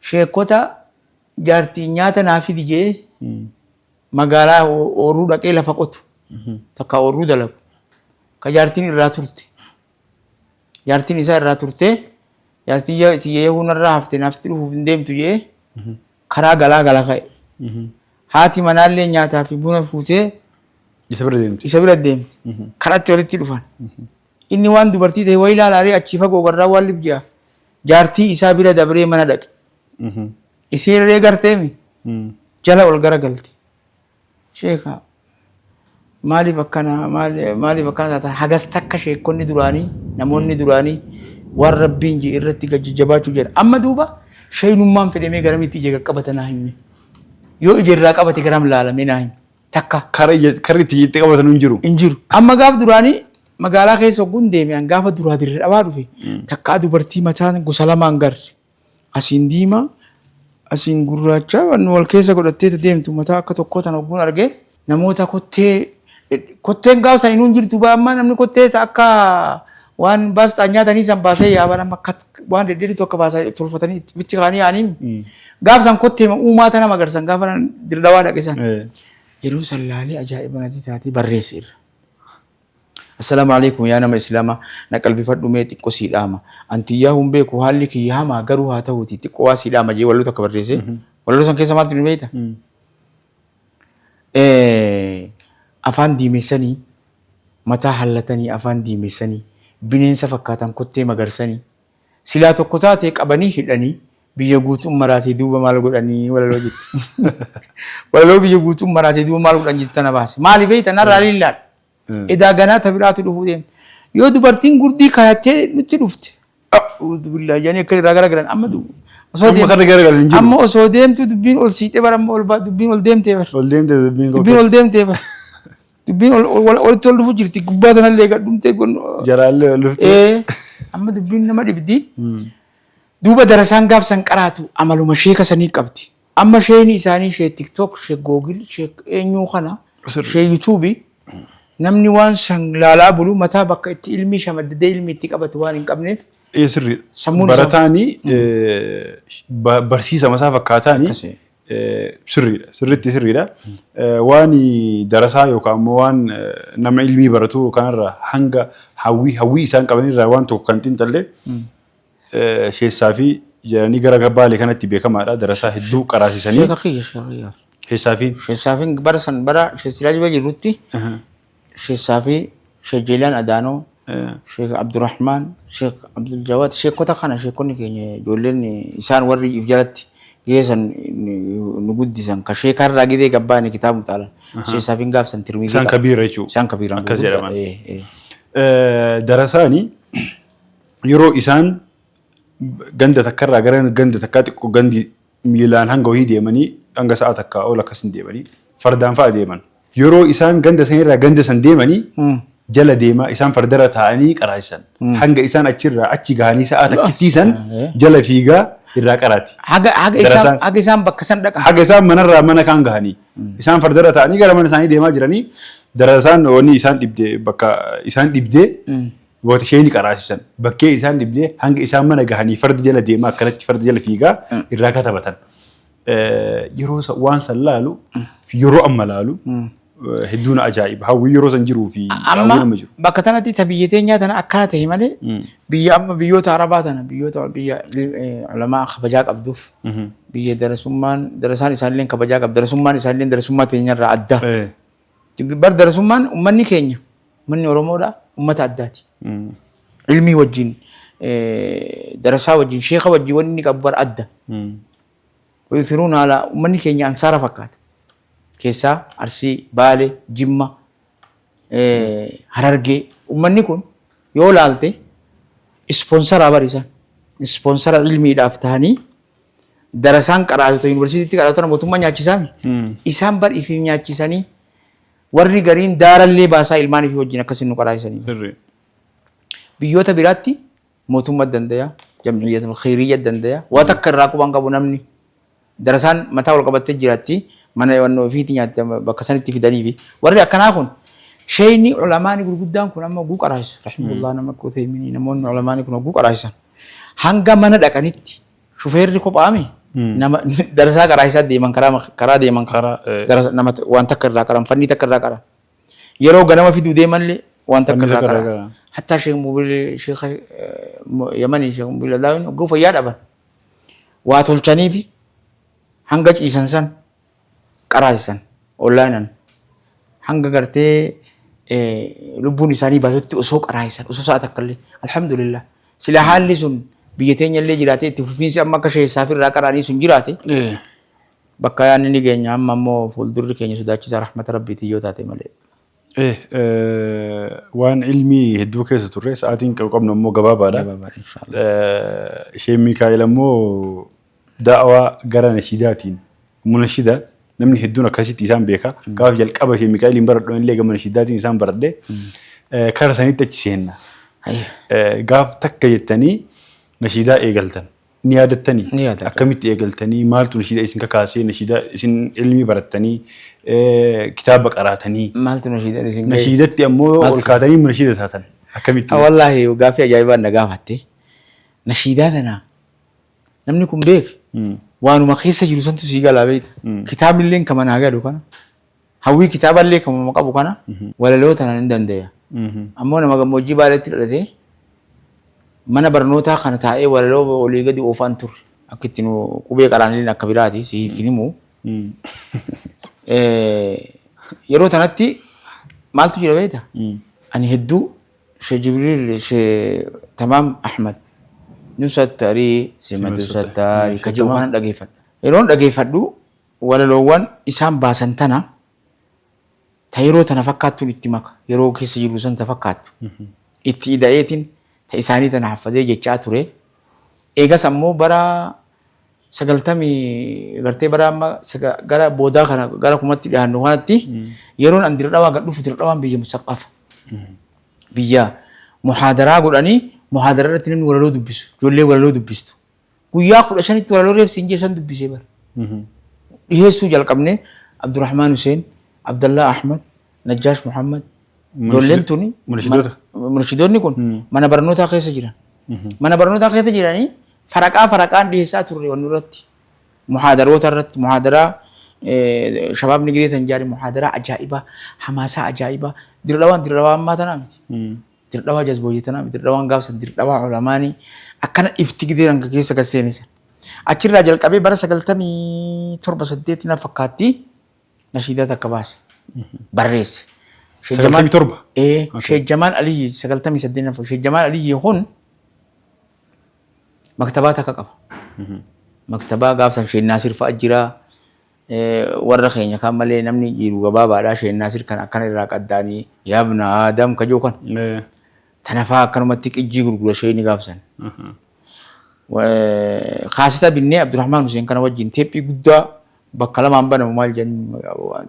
Sheekota jaartiin nyaata naa fidi jee magaalaa oorruu dhaqee lafa qotu, takka oorruu dalagu, ka jaartiin irraa turte, jaartiin isaa irraa turtee, Jaartii tiyya yahuu narraa hafte naafti dhufuuf hin deemtu jee karaa galaa gala ka'e. Haati manaallee nyaataa fi buna fuutee Isa bira deemti. isa bira deemte. Karatti walitti dhufan. Inni waan dubartii ta'e wayii ilaalaalee achii fagoo garraa waan libji'a. Jaartii isaa bira dabree mana dhaqe. Isiin illee garteemi jala ol garagalte. Sheeka maaliif akkana maaliif akkana taata hagas takka sheekonni duraanii namoonni duraanii waan rabbiin ji'e irratti gad jajjabaachuu jedha. Amma duuba sheeynummaan fedhamee garamitti ija qaqqabata naa himne. Yoo ija irraa qabate garam laalame naa himi. Takka. Karri itti itti qabatan hin jiru. Hin jiru. Amma gaaf duraanii magaalaa keessa hogguun deeme an gaafa duraa dirree dhabaa dhufe takkaa dubartii mataan gosa lamaan garre. Asiin diimaa asiin gurraacha wal keessa godhattee deemtu mataa akka tokkoo tan hogguun arge namoota kottee kotteen gaafa san inuu hin jirtu ba amma namni kottee akka waan baasxaan nyaatanii san baasee yaaban amma akka waan dhedheeritu akka baasaa tolfatanii bichi kaanii yaaniin gaafa san kottee uumaa tana magarsan gaafa dirdawaa dhaqe san yeroo san laalee ajaa'iba natti taatee barreesse irra. Assalaamu alaikum yaa nama islaamaa na qalbifadhu mee xiqqo sii dhaama an tiyyaa hun beeku haalli kiyya hamaa garuu haa ta'uuti xiqqo waa sii dhaama jee walloo takka barreesse walloo san keessa maaltu ni beeyta afaan diimessanii mataa hallatanii afaan diimessanii bineensa fakkaatan kottee magarsanii Silaa tokko taatee qabanii hidhanii biyya guutuun maraatee duuba maal godhanii walaloo jetti. Walaloo biyya guutuun maraatee duuba maal godhan jettu tana baase. Maali beekta narraa lillaadha. Edaa ganaa ta biraatu dhufuu deemte. Yoo dubartiin gurdii kaayattee nutti dhufte. A'uudhu billaahi jedhanii akka irraa garagalan amma osoo Amma kan garagalan hin jiru. Amma osoo deemtu dubbiin ol siixee bara amma ol dubbiin ol deemtee bara. Ol deemte dubbiin Dubbiin ol deemtee bara. Dubbiin ol ol- olitti ol dhufu jirti gubbaa tanallee gad dhumtee gon. Jaraallee ol dhufte. Ee, amma dubbiin nama dhibdi. Duuba darasaan gaaf san qaraatu amaluma sheeka sanii qabdi. Amma sheeyni isaanii shee TikTok, shee Google, shee eenyuu kana, shee YouTube namni waan san laalaa bulu mataa bakka itti ilmii shamaddadee ilmii itti qabatu waan hin qabneef Ee sirriidha. Sammuun isaa- Barataani barsiisa masaa fakkaataani Akkasi. Sirriidha. Sirriitti sirriidha. Waan darasaa yookaan immoo waan nama ilmii baratu kanarraa hanga hawwii hawwii isaan qabanirraa waan tokko kan xiinxalle sheessaa fi jedhanii gara Baalee kanatti beekamaadha. Darasaa hedduu qaraasisanii. Sheeka kiyya sheeka kiyya. Sheessaa fi. Sheessaa fi bara san bara sheessilaa jibee jirrutti Sheek Saafii, Sheek Jeelaan Adaanoo, Sheek Abdurrahmaan, Sheek Abdul Jawaad, sheekota kana sheekonni keenya ijoolleen isaan warri if jalatti geessan nu guddisan ka sheekarraa gidee gabbaane kitaaba mutaalan. Sheek Saafiin gaafsan Tirmizii Isaan kabiira jechuudha. Isaan kabiiraan Akkas gurguddaa. jedhaman. Eh, eh. Darasaani yeroo isaan ganda takkarraa gara ganda takkaa xiqqoo gandi miilaan hanga wahii deemanii hanga sa'a takkaa ol akkas hin deemanii fardaan fa'a deeman. Yeroo isaan ganda sanirraa ganda san deemanii jala deemaa isaan fardarra taa'anii qaraasisan. Hanga isaan achirraa achi gahanii sa'a takkittii san jala fiigaa irraa qaraati. Haga haga isaan Darasaan. haga isaan bakka san dhaqan. Haga isaan manarraa mana kaan gahanii isaan fardarra ta'anii gara mana isaanii deemaa jiranii darasaan wanni isaan dhibde bakka isaan dhibdee Goota ishee ni qaraasisan. Bakkee isaan dhibdee hanga isaan mana gahanii farda jala deemaa akkanatti farda jala fiigaa irraa katabatan. Yeroo waan san laalu yeroo amma laalu hedduu na ajaa'iba. Hawwii yeroo san jiruu fi Amma hawwii amma jiru. bakka tanatti ta biyya teenyaa tana akkana ta'e malee biyya amma biyyoota Arabaa tana biyyoota biyya ulamaa kabajaa qabduuf biyya darasummaan darasaan isaanillee kabajaa qabdu darasummaan isaanillee darasummaa teenyarraa adda. Bar darasummaan ummanni keenya ummanni Oromoodha ummata addaati. Ilmii wajjin darasaa wajjin sheeka wajjin wanni inni qabu bar adda. Wayuthiruuna alaa ummanni keenya ansaara fakkaata. Keessaa Arsii, Baale, Jimma, Harargee ummanni kun yoo laalte ispoonsaraa bar isaan. Ispoonsara ilmiidhaaf tahanii darasaan qaraatota yuunivarsiitiitti qaraatota mootummaa nyaachisaami. Isaan bar ifiif nyaachisanii warri gariin daarallee baasaa ilmaan ifii wajjin akkasin nu qaraasisanii. Sirrii. Biyyoota biraatti mootummaa dandaya, jam'iyyatul khayriyya dandaya, waa takka irraa quban qabu namni. Darasaan mataa wal qabattee jiraatti mana wannoo ofiitti nyaatte bakka sanitti fidaniifi. Warri akkanaa kun sheeyni ulamaani gurguddaan kun amma oguu qaraasisu. Rahimahullah nama akka Uthayminii namoonni ulamaani kun oguu qaraasisan. Hanga mana dhaqanitti Shufeerri kophaami nama darasaa karaa isaa deeman karaa karaa deeman Karaa, eh. darasa nama waan takka irraa qaran fannii takka irraa qaran. Yeroo ganama fiduu deemanillee Waan takka Wanni irraa takka irraa qara. qara. Hattaa Sheekh Mubil Sheekh Yamanii Sheekh Mubil Alaawiin hogguu fayyaa dhaban. Waa tolchaniifi hanga ciisan san qaraasisan onlaayinan hanga gartee lubbuun isaanii baatutti osoo qaraasisan osoo sa'a takka illee alhamdulillah sila haalli sun biyya teenya illee jiraate itti fufiinsi amma akka sheessaaf irraa qaraanii sun jiraate bakka yaanni ni geenya amma ammoo fuuldurri keenya sodaachisaa rahmata rabbiitiin yoo taate malee. Waan ilmii hedduu keessa turre sa'aatiin qabnu ammoo gabaabaadha. Gabaabaadha inshaallah. Sheek Mikaa'el ammoo da'awaa gara nashiidaatiin munashida namni hedduun akkasitti isaan beeka. Gaafa jalqaba Sheek Mikaa'eliin baradhu illee gama nashiidaatiin isaan baradhe. Kara sanitti achi seenna. Gaaf takka jettanii nashiidaa eegaltan. Ni yaadattanii? Ni yaadadha. Akkamitti eegaltanii? Maaltu nashiidaa isin kakaasee? Nashiidaa isin ilmii barattanii kitaaba qaraatanii? Maaltu nashiidaan isin ga'e? Nashiidatti ammoo ol kaatanii nashiida taatan. Akkamitti? Wallaahi gaaffii ajaa'ibaan na gaafatte. Nashiidaa tana namni kun beeke waanuma keessa jiru santu sii galaa beekta. Kitaabni kama naa galu kana. Hawwii kitaaballee kamuma qabu kana walaloo tana ni dandeenya. Ammoo nama gammoojjii Baaleetti dhalatee mana barnootaa kana taa'ee walaloo olii gadi oofaan turre. Akka itti nu qubee qaraanillee akka biraati siif hin himu. Yeroo tanatti maaltu jira beektaa? Ani hedduu Shee Jibriil Shee Tamaam Ahmad nu sattarii simatu sattarii ka jedhu kana dhageeffadha. Yeroon dhageeffadhu walaloowwan isaan baasan tana ta yeroo tana fakkaattuun itti maka. Yeroo keessa jiru san ta fakkaattu. Itti ida'eetiin ta isaanii tana haffazee jechaa ture. Eegas ammoo bara 90 gartee bara amma gara boodaa kana gara kumatti dhiyaannu kanatti yeroon an Dirdhawaa gad dhufu Dirdhawaan biyya musaqqafa. Biyya muhaadaraa godhanii muhaadaraa irratti namni walaloo dubbisu. Ijoollee walaloo dubbistu. Guyyaa 15tti walaloo reef siin jeessan dubbisee bara. Dhiheessuu jalqabne Abdurrahmaan Hussein, Abdallaa Ahmad, Najjaash Muhammad. Ijoolleen tuni Murshidoota. Murshidoonni kun mana barnootaa keessa jiran. Mana barnootaa keessa jiranii faraqaa faraqaan dhiheessaa turre wanni irratti. Muhaadaroota irratti muhaadaraa shabaabni gidee tan jaari muhaadaraa ajaa'ibaa hamaasaa ajaa'ibaa dirdhawaan dirdhawaa ammaa tanaa miti. Dirdhawaa jazbooyyee tanaa miti dirdhawaan gaafsan dirdhawaa ulamaanii akkana ifti gidee hanga keessa gad seenisan. Achirraa jalqabee bara 97 8 na fakkaatti nashiidaa takka baase. Barreesse. 97? Ee, Sheekh Jamaal Aliyyi 98 na fakkaatti. Sheekh Jamaal Aliyyi kun maktabaa takka qaba. Maktabaa gaafsan Sheekh Naasir fa'a jira. Warra keenya kaan malee namni jiru gabaabaadha. Sheekh Naasir kan akkana irraa qaddaanii yaabna Aadam kajoo kan. Tana fa'aa akkanumatti qijjii gurgura sheekni gaafsan. Kaaseta binnee Abdurrahmaan Hussein kana wajjin teephii guddaa bakka lamaan banamu maal jedhan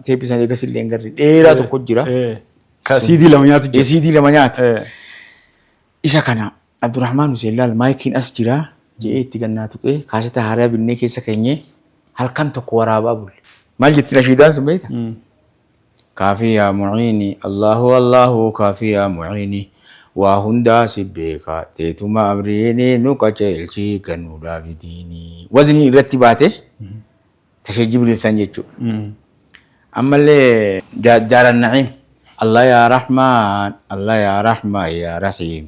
teephii sana eegas illee hin garre dheeraa tokko jira. Ka CD lama nyaatu jira. CD lama nyaata. Isa kana Abdurrahmaan Hussein laal maayikiin as jira jedhee itti gannaa tuqee kaaseta haaraa binnee keessa keenyee halkan tokko waraabaa bulle. Maal jetti nashiidaan sun beektaa? Kaafii yaa muciini Allaahu Allaahu kaafii yaa muciini waa hundaa si beeka teetuma amriini nu qaceelchi ganuudhaafi diini. Wazni irratti baate tashee Jibriil san jechuudha. Ammallee Daaran Naciim Allah yaa Rahmaan Allah yaa Rahmaan yaa Rahiim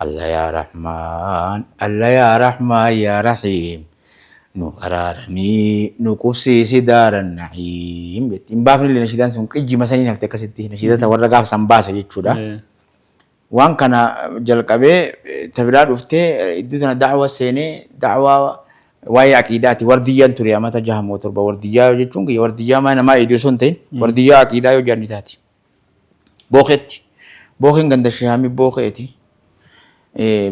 Allah yaa Rahmaan Allah yaa Rahmaan yaa Rahiim nu araaramii nu qubsiisi daaran na'iim jetti. Hin baafne illee nashiidaan sun qijjima saniin hafte akkasitti nashiidata warra gaaf san baase jechuudha. Waan kana jalqabee ta biraa dhuftee iddoo tana da'wa seenee da'waa waa'ee aqiidaati wardiyyaan ture amata jaha moo torba wardiyyaa jechuun kiyya wardiyyaa maa namaa eedii osoo hin ta'in wardiyyaa aqiidaa yoo jaanni taati. Bookeetti. Bookeen ganda Shihaamii Bookeeti.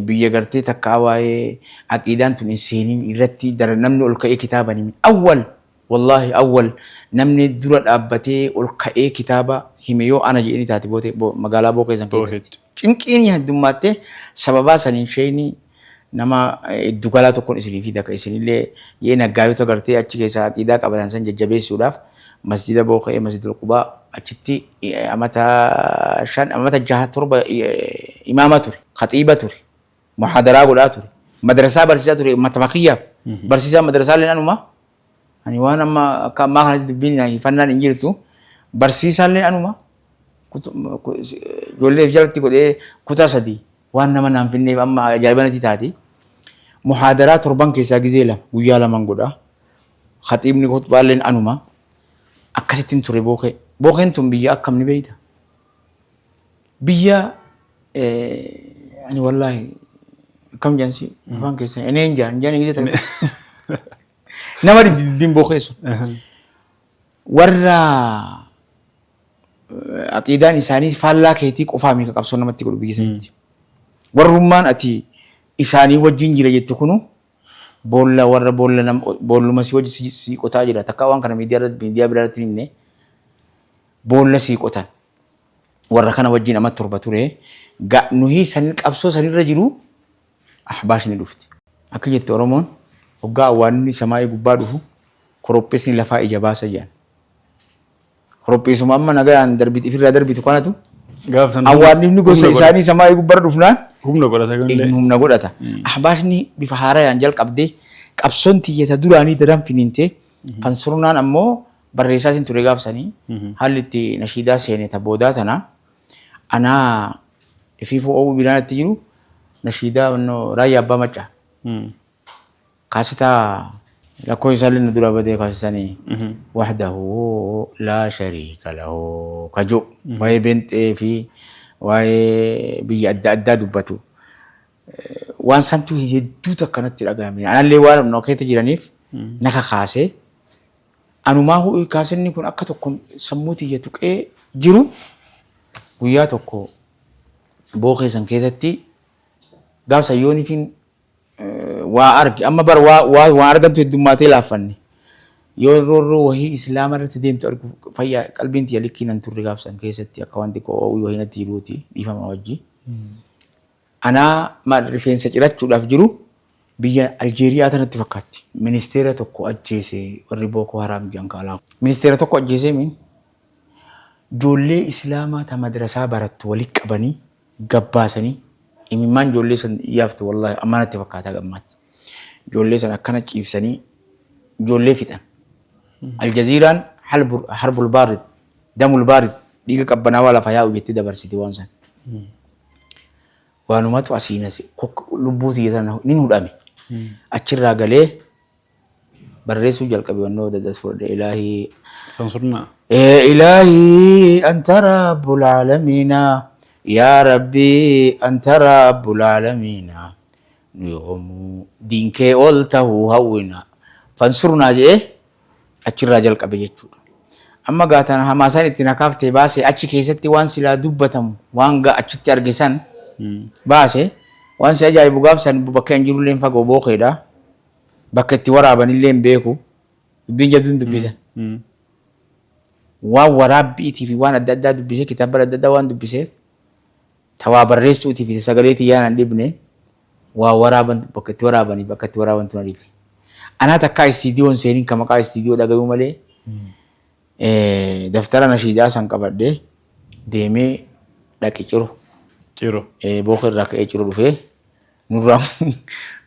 Biyya gartee takkaa waa'ee aqiidaan tun hin seenin irratti dara namni ol ka'ee kitaaba hin himin. Awwal wallaahi awwal namni dura dhaabbatee ol ka'ee kitaaba hime yoo ana jedhanii taate bootee magaalaa Bookee san keessatti. Cinqiin heddummaattee sababaa saniin sheeyni nama iddu galaa tokkoon isinii fida ka isinillee yee naggaayota gartee achi keessaa aqiidaa qabatan san jajjabeessuudhaaf masjida Bookee masjidul Qubaa achitti amata 5 amata 6 7 imaama ture khaxiiba ture muhaadaraa godhaa ture madrasaa barsiisaa ture matama kiyyaaf barsiisaa madrasaa illee anuma ani waan amma akka ammaa kanatti dubbiin hifannaan hin jirtu barsiisaa illee anuma. Ijoollee jalatti godhee kutaa 3 waan nama naan finneef amma ajaa'iba natti taati. Muhaadaraa torban keessaa gizee 2 guyyaa laman godha. Khaxiibni khutbaalleen anuma. Akkasittiin ture bookee. Bookeen tun biyya akkam ni beeyta? Biyya ani wallaahi akkam jedhan afaan keessa eneen jaan jaan gizee takka. Nama dhibdi dubbiin bookeessu. Warra aqiidaan isaanii faallaa keetii qofaa mika qabsoo namatti godhu biyya sanitti. Warrummaan ati isaanii wajjin jira jettu kunu boolla warra boolla nam boolluma si wajji si qotaa jira. Takkaa waan kana miidiyaa irratti miidiyaa biraa irratti hin himne boolla si qotan. Warra kana wajjin amma 7 ture. Nuyi san qabsoo sanirra jiru ahbaashni dhufti. Akka jette Oromoon hoggaa awwaanni samaa'ii gubbaa dhufu korophisni lafaa ija baasa jedhan. Korophiisuma amma nagayaan darbiti ifirraa darbitu kanatu Gaaf san awwaannifni gosa humna godhata. Isaanii samaa'ii gubbarra dhufnaan Humna godhata kunillee. Humna godhata. Ahbaashni bifa haarayaan jalqabdee qabsoon tiyyata duraanii daran finiintee fansurnaan ammoo barreessaa isin ture gaafsanii haalli itti nashiidaa seene ta boodaa tana anaa ifiifuu oowuu biraan itti jiru nashiidaa wannoo raayyaa abbaa maccaa. Kaasitaa lakkoofsa isaallee nu duraa badee kaasisanii wahdahu laa shariika lahu kajoo waa'ee benxee fi waa'ee biyya adda addaa dubbatu. Waan santu hedduu takka natti dhagahame. Anallee waan nu keessa jiraniif na kakaasee anumaa kaasinni kun akka tokko sammuu tiyya tuqee jiru guyyaa tokko bookee san keessatti gaafsa yoonifiin waa arge amma bar waa waa waa argantu heddummaatee laaffanne yoo roorroo wahii islaama irratti deemtu argu fayyaa qalbiin tiyya likkii nan turre gaafsan keessatti akka waan xiqqoo oo'uu wahii natti jiruuti dhiifama wajji. Anaa maal rifeensa cirachuudhaaf jiru biyya Aljeeriyaa tanatti fakkaatti. Ministeera tokko ajjeese warri Booko Haraam jedhan kaalaa. Ministeera tokko ajjeesee miin ijoollee islaamaa ta madrasaa barattu walitti qabanii gabbaasanii imimmaan ijoollee san yaaftu wallaahi amma natti fakkaata gammaatti. Ijoollee san akkana ciibsanii ijoollee fixan. Aljaziiraan harbul baarid damul baarid dhiiga qabbanaawaa lafa yaa'u jettee dabarsiti waan san. Waanumatu asiin asi lubbuu tiyya tana nin hudhame. Achirraa galee barreessuu jalqabe wannoo dadas fudhadhe ilaahii. Sansurnaa. Ilaahii anta rabbul aalamiina yaa rabbii anta rabbul aalamiina nu yoomuu diin kee ol tahuu hawwina fansurnaa jedhee achirraa jalqabe jechuudha. Amma gaa tana hamaasaan itti na kaaftee baase achi keessatti waan silaa dubbatamu waan gaa achitti arge san baase waan si ajaa'ibu gaaf san bakka hin jirullee fagoo bookeedha. Bakka itti waraabanillee hin beeku. Dubbiin jabduun dubbisan. Waan waraabbiitii fi waan adda addaa dubbisee kitaabban adda addaa waan dubbiseef tawaa barreessuutii fi sagalee tiyyaan hin dhibne waa waraaban bakka itti waraabanii bakka itti waraabantu na dhibe. Anaa takkaa istiidiyoo hin seenin ka maqaa istiidiyoo dhagayuu malee daftara nashiidaa san qabadhee deemee dhaqe Ciro. Ciro. Booka irraa ka'ee Ciro dhufee nurraa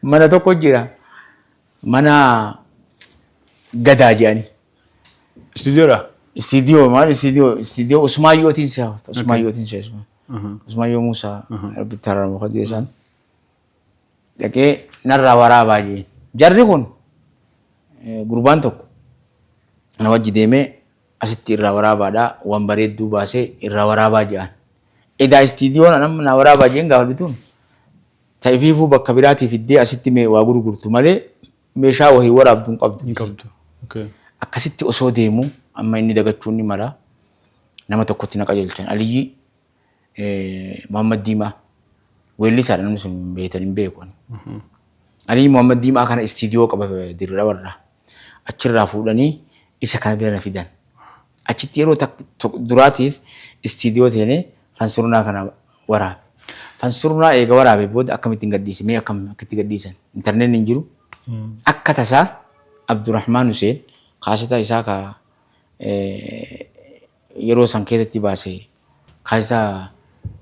mana tokko jira mana gadaa jedhanii. Istiidiyoodha? Istiidiyoo maal istiidiyoo istiidiyoo Usmaayyootiin si hafta Usmaayyootiin si hafta. Usmaayyoo Muusaa Rabbitti haraaramu kan isaan dhaqee narraa waraabaa jeen. Jarri kun gurbaan tokko na wajji deemee asitti irraa waraabaadha waan bareedduu baasee irraa waraabaa jedhan. Edaa istiidiyoon anam na waraabaa jeen gaafa bituun ta'ifiifuu bakka biraatii fiddee asitti mee waa gurgurtu malee meeshaa wahii waraabdu hin qabdu. Hin qabdu. Okay. Akkasitti osoo deemu amma inni dagachuun ni mala nama tokkotti na qajeelchan. Aliyyi Muhammad Diimaa weellisaadha namni sun beektan hin beeku. Ani. Aliyyi Muhammad Diimaa kana istiidiyoo qaba Dirre Dhawarraa. Achirraa fuudhanii isa kana bira na fidan. Achitti yeroo duraatiif istiidiyoo seenee fansurnaa kana waraabe. Fansurnaa eega waraabe booda akkamittiin gadhiise mee akkam akkitti gadhiisan intarneetni hin jiru. Akka tasaa Abdurrahmaan Huseen kaaseta isaa ka yeroo san keessatti baase kaaseta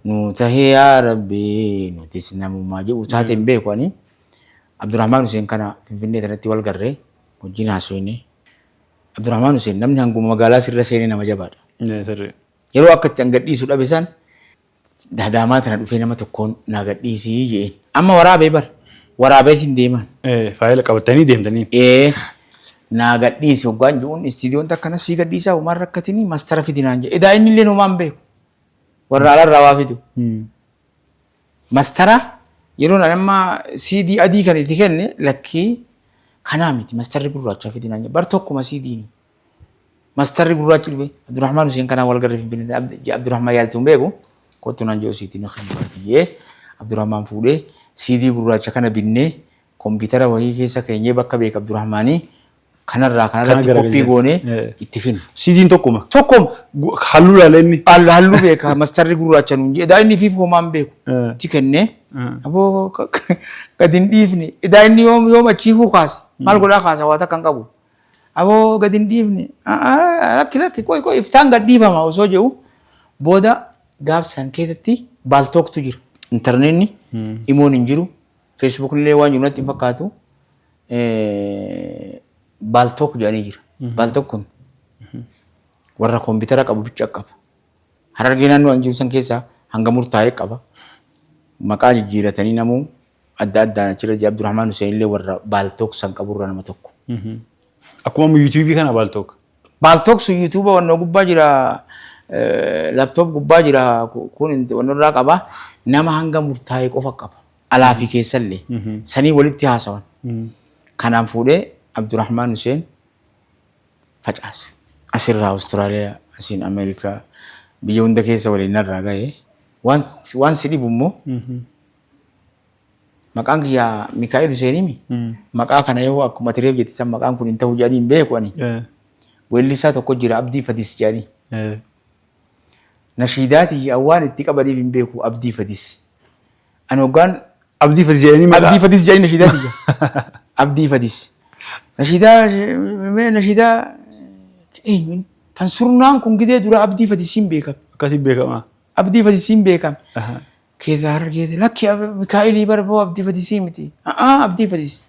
nu tahee yaa rabbi nutis namummaa jedhu taate hin beeku ani. Abdurrahmaan Huseen kana Finfinnee tanatti wal garree wajjin haasofne. Abdurrahmaan Huseen namni hanguma magaalaa sirra seenee nama jabaadha. Sirrii. Yeroo akka itti an gadhiisu dhabe san Adaamaa tana dhufee nama tokkoon naa gadhiisii je'een. Amma waraabee bar. Waraabeetiin deemaan. Faayila qabattanii deemtanii. Ee naa gadhiisi hoggaan je'uun istiidiyoon takka sii gadhiisaa homaan rakkatinii mastara fidi naan jedhe. Edaa inni illee homaan beeku. Warra alarraa waa fidu. Mastara yeroo ani amma CD adii kan itti kenne lakkii kanaa miti mastarri gurraacha fidi naan jedhe. Bar tokkuma CD'n. Mastarri gurraachi dhufe Abdurrahmaan Hussein kanaan wal garre Finfinnee Abdurrahmaan yaadatu hin beeku. Kottu naan jedhu siitii na kennu Abdurrahmaan fuudhee CD gurraacha kana binnee kompiitara wayii keessa keenyee bakka beeka Abdurrahmaanii kanarraa kanarratti koppii goonee itti finne. CD'n tokkuma. Tokkuma. Halluu laala inni. Halluu beeka mastarri gurraacha nuun jedhe. Edaa inni fiif homaan beeku. Itti kennee aboo gadi hin dhiifne. Edaa inni yoom yoom achiifuu kaase. Maal godhaa kaasa waa takka hin qabu. Aboo gadi hin dhiifne. Lakki lakki qoy qoy iftaan gad dhiifama osoo jedhu booda gaaf san keessatti baaltooktu jira. Intarneetni imoon hin jiru. Feesbuukni illee waan jiru natti hin fakkaatu. Baaltook jedhanii jira. Baaltook kun warra koompitara qabu bicha qaba. Harargee naannoo an jiru san keessaa hanga murtaa'e qaba. Maqaa jijjiiratanii namuu adda addaan achirra jira. Abdurrahmaan Hussein illee warra Baaltook san qaburraa nama tokko. Akkuma amma yuutuubii kana Baaltook. Baaltook sun yuutuuba wannoo gubbaa jira, laptop gubbaa jira, kun wannoo irraa qaba. Nama hanga murtaa'e qofa qaba. Alaa fi keessallee. Sanii walitti haasawan. Kanaan fuudhee Abdurrahmaan Hussein facaase. Asirraa Awustiraaliyaa, asiin Ameerikaa, biyya hunda keessa waliin narraa gahe. Waan si dhibu immoo maqaan kiyya Mikaa'el Huseenimi. Maqaa kana yoo akkuma ati reef jette san maqaan kun hin ta'u jedhanii hin beeku ani. Weellisaa tokko jira Abdii Fadis jedhanii. Nashiidaa tiyya waan itti qabaniif hin beeku Abdii Fadis. Ani hoggaan Abdii Fadis jedhanii maqaa. Abdii Fadis jedhanii nashiidaa tiyya. Abdii Fadis. Nashiidaa mee nashiidaa eenyuun kan surnaan kun gidee dura Abdii Fadisiin beekame. Akkasiin beekama. Abdii Fadisiin beekame. Keessa Harargeeti lakki Mikaa'elii barboo Abdii Fadisii miti. A'aa Abdii Fadis.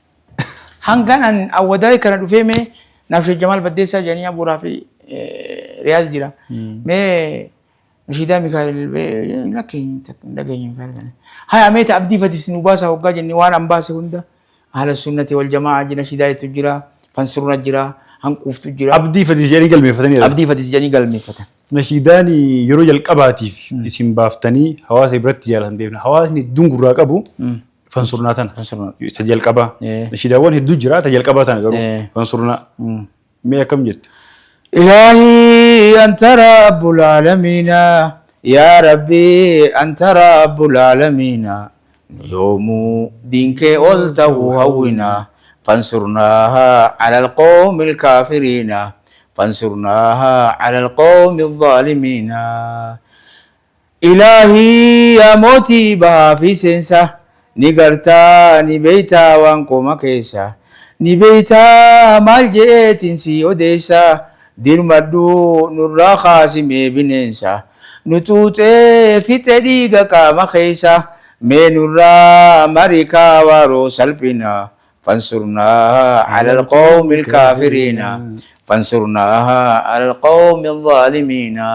Hangaan an awwadaay kana dhufee mee naaf Sheekh Jamaal Baddeessaa jedhanii Abuuraa fi Riyaad jira. Mee nashiidaa Mikaa'el lakki hin dhageenye Mikaa'el kana. Haya meeta Abdii Fadis nu baasaa hoggaa jennee waan an baase hunda Ahla sunnati wal jamaa'a nashiidaa jettu jira, fansurna jira, hanquuftu jira. Abdii Fadis jedhanii galmeeffataniiru. Abdii Fadis jedhanii galmeeffatan. Nashiidaan yeroo jalqabaatiif isin baaftanii hawaasa biratti jaalatamteef hawaasni hedduun gurraa qabu fansurnaa tana. Fansurnaa. Isa jalqabaa. Nashiidaawwan hedduu jira ta jalqabaa tana garuu fansurnaa. Mee akkam jette? إلهي أنت رب العالمين يا ربي أنت رب العالمين يوم دينك قلته هونا فانصرناها على القوم الكافرين فانصرناها على القوم الظالمين Ilaahii yaa mootii bahaa fi seensa ni gartaa ni beeytaa waan qoma keessa ni beeytaa maal je'eetiin sii odeessa dirmadhuu nurraa kaasi mee bineensa nu xuuxee fixe dhiiga qaama keessa mee nurraa mari kaa waaroo salphina fansurnaa ala alqawmi alkaafiriina fansurnaa ala alqawmi alzaalimiina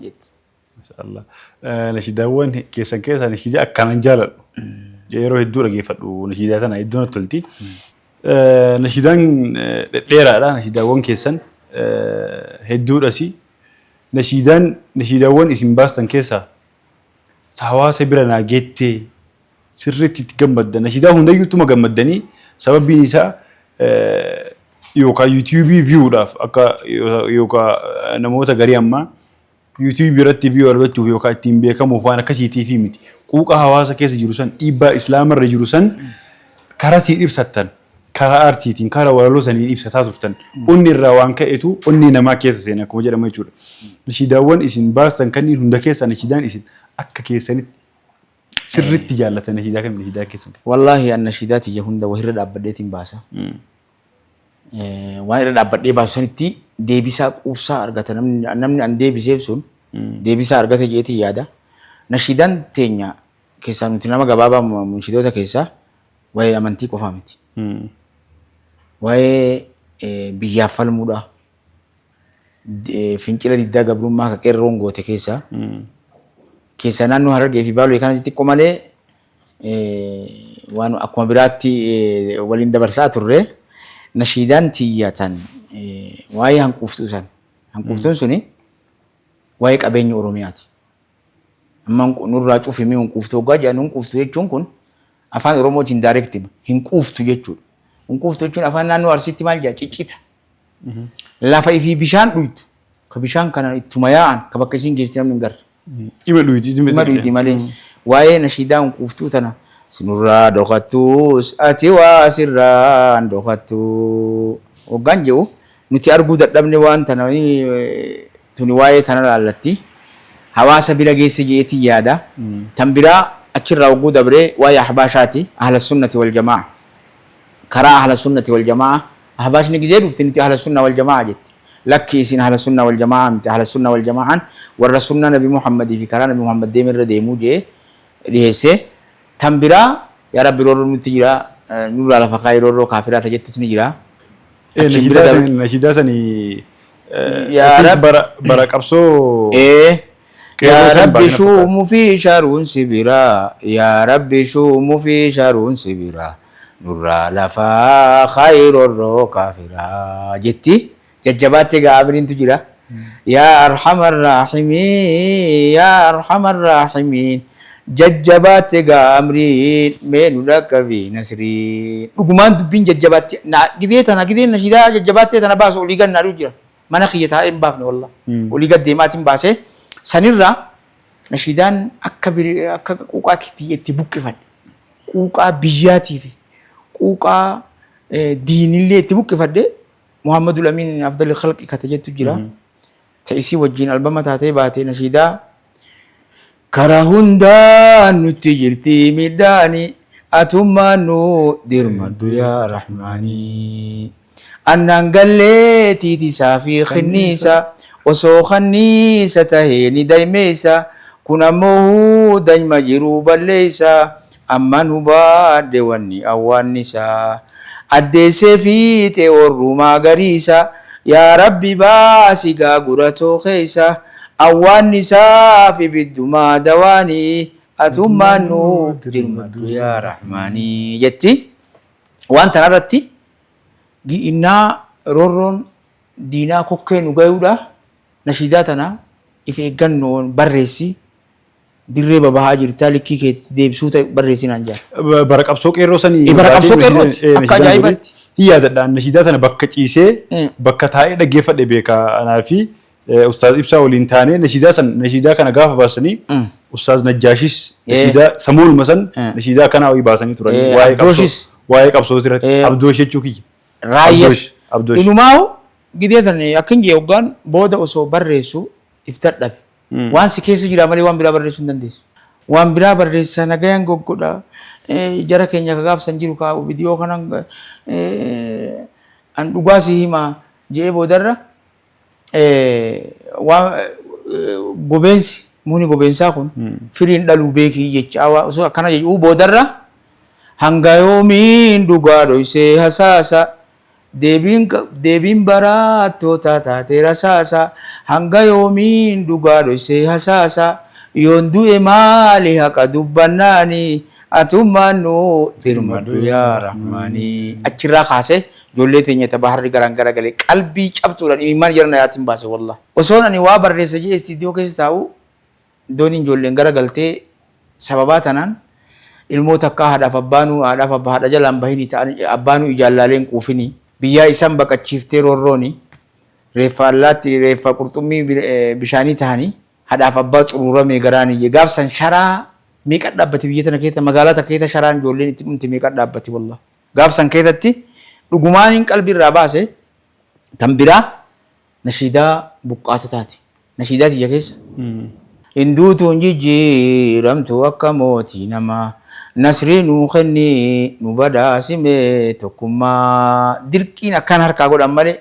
jetti. Mashallah. Nashiidaawwan keessan keessaa nashiidaa akkanan jaaladhu. Yeroo hedduu dhageeffadhu nashiidaa tana hedduu natti tolti. Nashiidaan dhedheeraadha. Nashiidaawwan keessan hedduudhasi. Nashiidaan nashiidaawwan isin baastan keessaa hawaasa bira naa geettee sirriitti itti gammaddan. Nashiidaa hundayyuu ittuma gammaddanii sababbiin isaa yookaan yuutuubii viyuudhaaf akka yookaan namoota garii ammaa yuutuubii irratti viyuu argachuuf yookaan ittiin beekamuuf waan akkasiitiifi miti. Quuqa hawaasa keessa jiru san dhiibbaa islaamarra jiru san karaa siin ibsattan karaa aartiitiin karaa walaloo saniin ibsataa turtan. Onni irraa waan ka'etu onni namaa keessa seena akkuma jedhamu jechuudha. Nashiidaawwan isin baastan kanneen hunda keessaa nashiidaan isin akka keessanitti sirriitti jaallatan nashiidaa kami nashiidaa keessan? Wallaahi an nashiidaa tiyya hunda wahirra dhaabbadheetiin baasa. Waan irra dhaabbadhee baasu sanitti deebisaa quubsaa argata namni namni an deebiseef sun deebisaa argata jeetiin yaada. Nashiidaan teenya keessaa nuti nama gabaabaa munshidoota keessaa waa'ee amantii qofaa miti. Waa'ee biyyaaf falmuudha. Fincila diddaa gabrummaa ka qeerroon goote keessa keessa naannoo Harargee fi Baalee kana xixiqqoo malee waan akkuma biraatti waliin dabarsaa turre. Nashiidaan tiyya tan waa'ee hanquuftuu san, hanquuftuun suni waa'ee qabeenya Oromiyaati. Amma nurraa cufimee hunquuftuu hoggaa jedhan, hunquuftuu jechuun kun afaan Oromootiin direct hima. Hin quuftu jechuudha. Hin quuftu jechuun afaan naannoo Arsiitti maal jedha? Ciccita. Lafa ifii bishaan dhuytu, ka bishaan kana ittuma yaa'an, ka bakka isiin geessi namni hin garre. Ima dhuydi. Ima dhuydi malee. Waa'ee nashiidaa hunquuftuu tana sinurraa dhokattuus ati waa sirraan dhokattu hoggaan jedhu, nuti arguu dadhabne waan tana. Tuni waa'ee tana laallatti hawaasa bira geesse je'eetiin yaada. Tan biraa achirraa hogguu dabree waa'ee ahbaashaati, ahla sunnati wal jamaa, karaa ahla sunnati wal jamaa. Ahbaashni gizee dhufti, nuti ahla sunna wal jamaa jetti. Lakki, isin ahla sunna wal jamaa miti. Ahla sunna wal jamaa'aan warra sunna Nabi Muhammadii fi karaa Nabi Muhammad deeme irra deemuu jee dhiheesse. Tan biraa, yaa Rabbi, roorroo nutti jira, nurraa lafa kaayee, roorroo kaafiraa ta jettis ni jira. Achiin bira dabre. Nashiidaa sanii Yaa Rabbi. Bara qabsoo qeerroo Yaa san Rabbi baasina fakkaata. Shuumu fi sharuun si biraa, yaa Rabbi, shuumu fi sharuun si biraa, nurraa lafaa kaayii roorroo kaafiraa jetti. Jajjabaattee gaa amriintu jira. Yaa arhamar raahimiin, yaa arhamar raahimiin, jajjabaatte gaa amriin, mee nu dhaqqabii nasriin. Dhugumaan dubbiin jajjabaatti na gibee tana, gibeen nashiidaa jajjabaattee tana baasu olii gad naadhu jira. Mana kiyya taa'ee hin baafne, wallah. Olii gad deemaatiin baasee sanirraa nashiidaan akka akka quuqaa itti buqqifadhe. Quuqaa biyyaatii fi quuqaa diinillee itti buqqifadhe. Muhammadul Amin Afdal Khalqi kata jettu jira. Ta isii wajjin albama taatee baate, nashiidaa karaa hundaan nutti jirti midhaani, atummaan nu dirmaddu yaa Rahmaanii. Annaan gallee tiitisaa fi kinniisa, osoo kanniisa tahee ni daymeessa, kun ammoo danyma jiruu balleessa, amma nu baadhe wanni awwaannisa addeessee fiixee orrumaa gariisa, yaa Rabbi baasi gaaguratoo keessa awwaannisaaf ibiddumaa dawaanii, atummaan nu dirmaddu yaa Rahmaanii jetti. Waan tanarratti innaa roorroon diinaa kokkee nu gayuudha, nashiidaa tana if eeggannoon barreessi, dirree babahaa jirtaa, likkii keetti deebisuu ta'e barreessi naan jaa. Bara qabsoo qeerroo sanii. Bara qabsoo qeerrooti. Akka ajaa'ibaatti. Hin yaadadha. Nashiidaa tana bakka ciisee bakka taa'ee dhaggeeffadhe beeka, anaa fi Ustaaz Ibsaa waliin taanee nashiidaa san, nashiidaa kana gaafa baasanii, Ustaaz Najjaashis nashiidaa samuunuma san nashiidaa akkanaa wayii baasanii turan. Waa'ee qabsoo Abdooshis. Waa'ee qabsoo irratti Abdoosh jechuu kiyya. Raayyas. Abdoosh. Inumaa'u gidee tan akkin jee hoggaan booda osoo barreessu if dadhabe. Waan si keessa jira malee waan biraa barreessuu hin dandeessu. Waan biraa barreessa nagayan goggodha. Jara keenya ka gaafsan jiru ka viidiyoo kanan an dhugaa si hima je'ee boodarra waan gobeensi mukni gobeensaa kun firiin dhaluu beekii jecha osoo akkana jedhu boodarra, hanga yoomiin dhugaa dhoysee hasaasa, deebiin barattoota taatee rasaasa, hanga yoomiin dhugaa dhoysee hasaasa, yoon du'e maali haqa dubbannaani, atummaan nu dirmadhu yaa Rahmaanii. Achirraa kaasee ijoollee teenya ta baharri garaan garagalee qalbii cabtuudhaan imimmaan jara nayaatiin baase, wallah. Osoon ani waa barreessa jee istiidiyoo keessa taa'u, dooniin ijoolleen gara galtee, sababaa tanaan ilmoo takkaa haadhaaf abbaanuu, haadhaaf abbaa haadha jalaan bahini ta'an, abbaanuu ijaan quufini, biyyaa isaan baqachiiftee roorrooni, reeffa allaatti, reeffa qurxummii bishaanii tahanii, haadhaaf abbaa xuruuramee garaanii gaafsan sharaa meeqa dhaabbate biyya tana keessa, magaalaa takka keessa sharaan ijoolleen itti dhumte meeqa dhaabbate, wallah. Gaafsan keessatti dhugumaan qalbii irraa baase. Tan biraa nashiidaa buqqaatotaati. Nashiidaa tiyya keessa. Hinduutuun jijjiiramtu akka mootii namaa, nasrii nuu kenni, nu badhaasime tokkummaa, dirqiin akkaan harkaa godhan malee.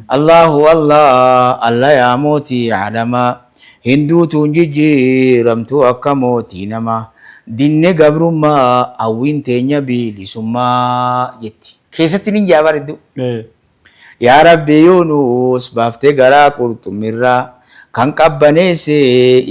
Allahu Allah Allah, yaa mootii alamaa, hinduutuun jijjiiramtu akka mootii namaa, dinne gabrummaa, hawwiin teenya bilisummaa jetti. Keessatti nin jaa bareedduu. Yaa Rabbi Yuunus baaftee garaa qurxummirraa, kan qabbaneesse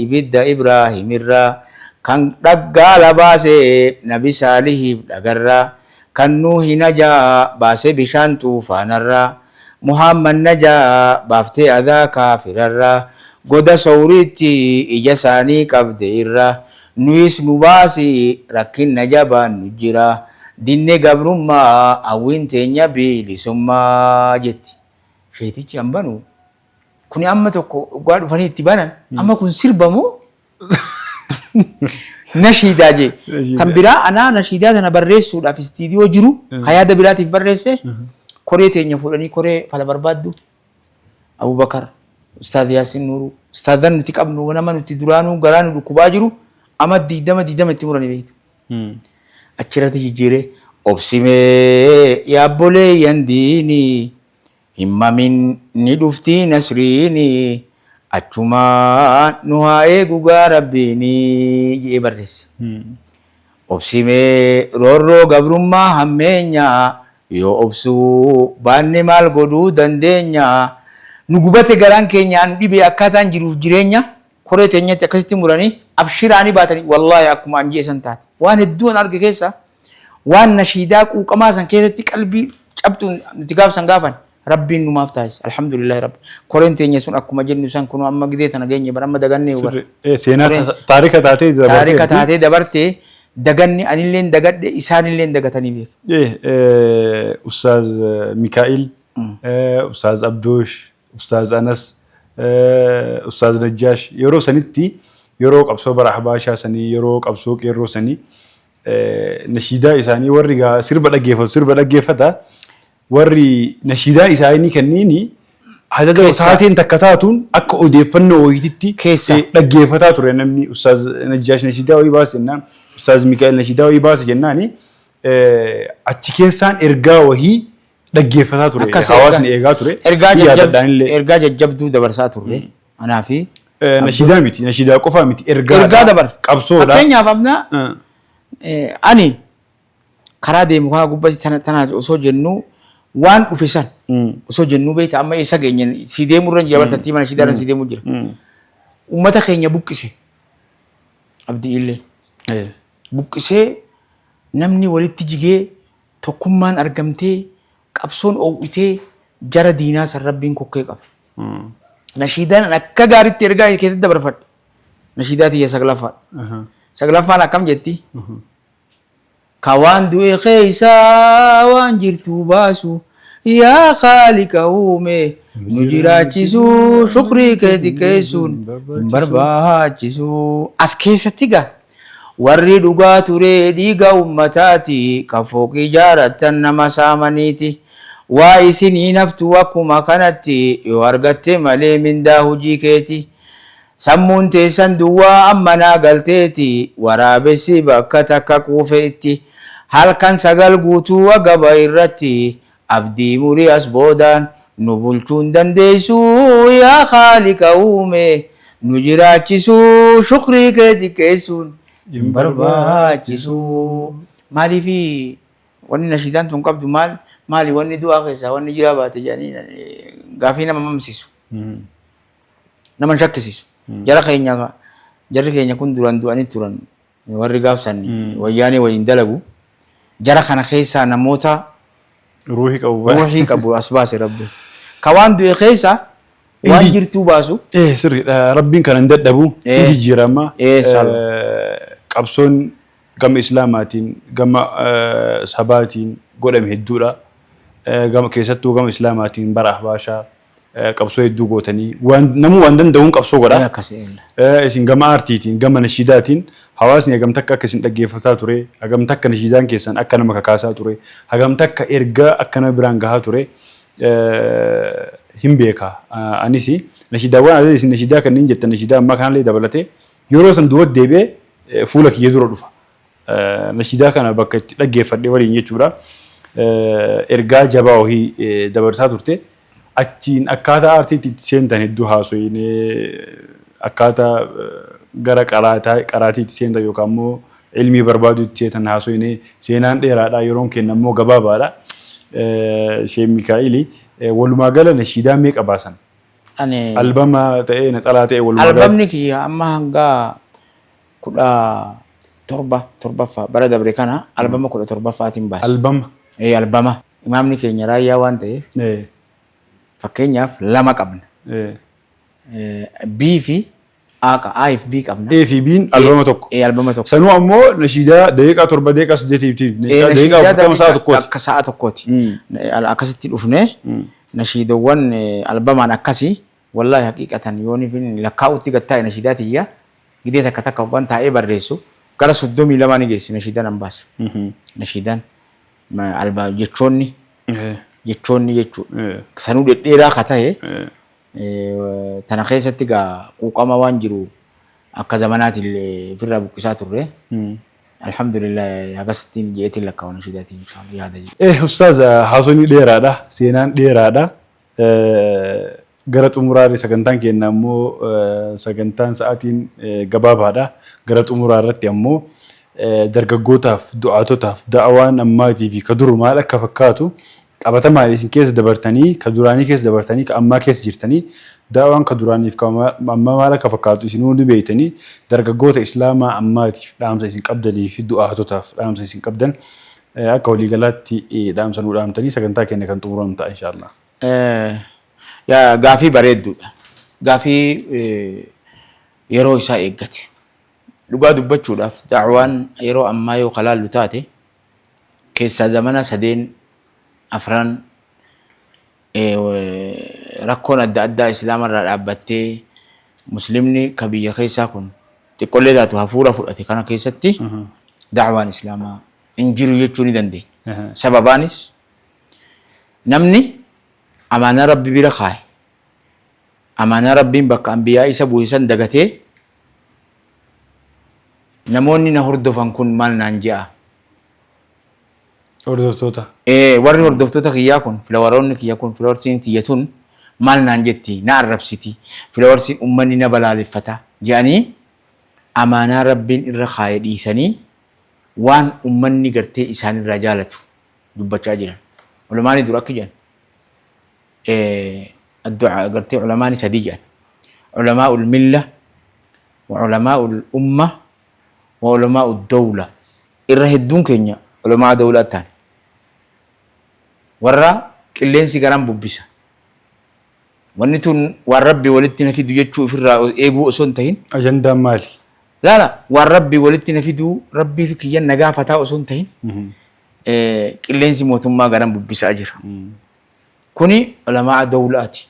ibidda Ibraahimirraa, kan dhaggaala baase Nabi Saalihiif dhagarraa, kan Nuuhi najaa baase bishaan xuufaanarraa, Muhammad najaa baaftee adhaa kaafirarraa, goda Sowriitti ija isaanii qabde irraa, nuyis nu baasi rakkinna jabaan nu jira, dinne gabrummaa hawwiin teenya biilisummaa jetti. Sheeytichi an banu kuni amma tokko dhugaa dhufanii itti banan amma kun sirba moo nashiidaa jee. Tan biraa anaa nashiidaa tana barreessuudhaaf istiidiyoo jiru ka yaada biraatiif barreesse koree teenya fuudhanii koree fala barbaaddu Abubakar, Ustaaz Yaasin Nuuruu, ustaazan nuti qabnu nama nuti duraanuu garaa nu dhukkubaa jiru ama 20 20 itti muranii beektu. Achirratti jijjiiree obsimee yaabboleeyyan diinii hin mamin ni dhuftii nasriinii achumaan nu haa eegu gaa rabbiinii jedhee barreesse. Obsimee roorroo gabrummaa hammeenya yoo obsuu baanne maal godhuu dandeenya nu gubate garaan keenya nu dhibee akkaataan jiruuf jireenya koree teenyatti akkasitti muranii abshiraanii baatanii wallaahi akkuma an je'e san taate waan hedduu an arge keessa waan nashiidaa quuqamaa san keessatti qalbii cabxuun nuti gaaf san gaafan rabbiin numaaf taasise alhamdulillahi rabbi koreen teenya sun akkuma jennu san kunoo amma gidee tana geenye bar amma dagannee bar Seenaa taarika taatee taarika taatee dabarte daganni anilleen dagadhe isaanilleen dagatanii beeka. Ustaaz Mikaa'il, Ustaaz Abdoosh, Ustaaz Anas, Ustaaz Najjaash yeroo sanitti yeroo qabsoo bara Ahbaashaa sanii yeroo qabsoo qeerroo sanii nashiidaa isaanii warri sirba dhaggeeffatu sirba dhaggeeffata warri nashiidaa isaanii kenniini adada taateen takka taatuun akka odeeffannoo wayiititti dhaggeeffataa ture namni Ustaaz Najjaash nashiidaa wayii baase jennaan Ustaaz Mikaa'el nashiidaa wayii baase jennaani achi keessaan ergaa wayii dhaggeeffataa ture. Akkas Hawaasni eegaa ture. Ergaa Ni yaadadhaan illee. ergaa jajjabduu dabarsaa turre. Anaa fi Nashiidaa miti, nashiidaa qofaa miti, ergaa ergaa dabarsa. Qabsoodha. Fakkeenyaaf amna ani karaa deemu kana gubbatti tana tana osoo jennuu waan dhufe san osoo jennuu beekta amma eessa geenye si deemuu irra jira bartattii mana nashiidaa irra si deemuu jira. Uummata keenya buqqise Abdii illee buqqisee namni walitti jigee Tokkummaan argamtee, qabsoon oow'itee, jara diinaa san Rabbiin kokkee qabe. Nashiidaan an akka gaaritti ergaa keessatti dabarfadhe. Nashiidaa tiyya saglaffaadha. Saglaffaan akkam jetti? Ka waan du'e keeysaa waan jirtuu baasu, yaa Khaaliqa uume nu jiraachisu, shukrii kee xiqqeessuun hin barbaachisu. As keessatti gaa Warri dhugaa turee dhiiga ummataati kan fooqii jaarattan nama saamaniiti. Waa isin hin haftu akkuma kanatti yoo argatte malee mindaa hujii keeti. Sammuun teessan duwwaa amma naa galteeti waraabessi bakka takka quufe itti. Halkan 9 guutuu agaba irratti abdii muri as boodaan nu bulchuu hin dandeessu yaa khaaliqa uume nu jiraachisu shukrii kee xiqqeessuun hin barbaachisu. Maaliif wanni nashiidaan tun qabdu maal maali wanni du'aa keessaa wanni jiraa baate jedhanii gaafii nama mamsiisu. Nama hin shakkisiisu. Jara keenya jarri keenya kun duraan du'anii turan Warri gaaf san wayyaanee waliin dalagu jara kana keessaa namoota Ruuhii qabu. Ruuhii qabu as baase Rabbi. Ka waan du'e keessa waan jirtuu baasu. Sirriidha. Rabbiin kana hin dadhabu. Hin jijjiirama. Qabsoon gama Islaamaatiin gama sabaatiin godhame hedduudha. Gama keessattuu gama Islaamaatiin bara Ahbaashaa qabsoo hedduu gootanii waan namuu waan danda'uun qabsoo godha. Akkasi. Isin gama aartiitiin gama nashiidaatiin hawaasni hagam takka akka isin dhaggeeffataa ture hagam takka nashiidaan keessan akka nama kakaasaa ture hagam takka ergaa akka nama biraan gahaa ture hin beeka. Anis nashiidaawwan adda isin nashiidaa kanneen jettan nashiidaa ammaa kanallee dabalatee yeroo san duubatti deebi'ee fuula kiyya dura dhufa. Nashiidaa kana bakka itti dhaggeeffadhe waliin jechuudha. Ergaa jabaa wahii dabarsaa turte. Achiin akkaataa aartiitti itti seentan hedduu haasoyinee akkaataa gara qaraatii itti seentan yookaan immoo ilmii barbaaduu itti seentan haasoyinee seenaan dheeraadha yeroon keenya immoo gabaabaadha. Sheek Mikaa'ili walumaa gala nashiidaa meeqa baasan? Ani Albama ta'ee naxalaa ta'ee walumaa gala. Albamni kiyya amma hanga 17 torbaffaa bara dabre kana albama 17ffaatiin baase. Albama. Ee, albama. Imaamni keenya raayyaa waan ta'eef fakkeenyaaf lama qabna. B fi A A fi B qabna. A fi B'n albama tokko. Ee, albama tokko. Sanuu ammoo nashiidaa daqiiqaa 7 daqiiqaa 8 daqiiqaa 40 sa'a tokkooti. Akka sa'a tokkooti. Akkasitti dhufnee nashiidowwan albamaan akkasii wallaahi haqiiqatan yoon lakkaa'utti gad taa'e nashiidaa tiyya gidee takka takka hoggaan taa'ee barreessu gara 32 ni geessi nashiidaan an baasu. Nashiidaan jechoonni jechoonni jechuudha. Sanuu dhedheeraa ka ta'e tana keessatti gaa quuqama waan jiru akka zamanaatiin ofirraa buqqisaa turre. Alhamdulillah, akkasittiin jeetiin lakkaa'u nashiidaatiin inshallah yaada jedhu. Ustaaz, haasofni dheeraadha. Seenaan dheeraadha. Gara xumuraarri sagantaan keenya ammoo sagantaan sa'aatiin gabaabaadha. Gara xumuraa irratti ammoo dargaggootaaf, du'aatotaaf da'awaan ammaatii fi ka dur maal akka fakkaatu qabatamaan isin keessa dabartanii, ka duraanii keessa dabartanii, ka ammaa keessa jirtanii, da'awaan ka duraaniif ka ammaa maal akka fakkaatu isin hundi beektanii, dargaggoota islaamaa ammaatiif dhaamsa isin qabdanii fi du'aatotaaf dhaamsa isin qabdan akka waliigalaatti dhaamsa nuu dhaamtanii sagantaa keenya kan xumuramu ta'a inshaallah. Gaafii bareedduudha. Gaafii yeroo isaa eeggate. Dhugaa dubbachuudhaaf da'waan yeroo ammaa yoo kalaallu taate keessaa zamana sadeen afran rakkoon adda addaa islaamarraa dhaabbattee muslimni ka biyya keessaa kun xiqqollee taatu hafuura fudhate kana keessatti da'waan islaamaa hin jiru jechuu ni dandeenya. Sababaanis namni amaanaa rabbi bira kaaye, amaanaa rabbiin bakka anbiyaa isa buuse san dagatee, namoonni na hordofan kun maal naan je'a? Hordoftoota. Warri hordoftoota kiyyaa kun, followeroonni kiyya kun, followersiin tiyya tun maal naan jetti, na arrabsiti, followersiin ummanni na balaaleffata jedhanii amaanaa rabbiin irra kaaye dhiisanii waan ummanni gartee isaanirraa jaalatu dubbachaa jiran. Ulamaani dura akki jedhan addu'a gartee ulamaani sadii jedhan. Ulamaa'ul milla wa ulamaa'ul umma wa ulamaa'ud dawla. Irra hedduun keenya ulamaa dawlaa ta'an. Warra qilleensi garan bubbisa. Wanni tun waan rabbi walitti na fidu jechuu ofirraa eeguu osoo hin tahin. Ajandaan maali? Laala, waan rabbi walitti na fiduu rabbii fi kiyyan na gaafataa osoo hin tahin qilleensi mootummaa garan bubbisaa jira. Kuni ulamaa dawlaati.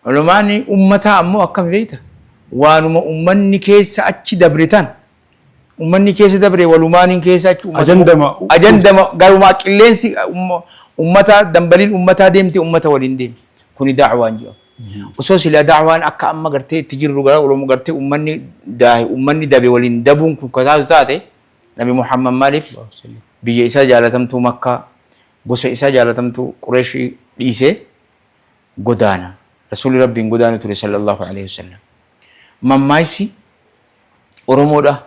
Ulamaan ummataa ammoo akkam beekta? Waanuma ummanni keessa achi dabre tan ummanni keessa dabre walumaaniin keessa achi Ajandama. Ajandama garumaa qilleensi ummata dambaliin ummataa deemte ummata waliin deemte. Kuni da'waan jedhamu. Osoo silaa da'waan akka amma gartee itti jirru gara oromoo gartee ummanni daahe ummanni dabe waliin dabuun kun kataatu taate, Nabi Muhammad maaliif biyya isaa jaalatamtuu Makkaa, gosa isaa jaalatamtuu Qureeshii dhiisee godaana? Rasuulli Rabbiin godaanu ture sallallahu alaihi wasallam. Mammaaysi Oromoodha.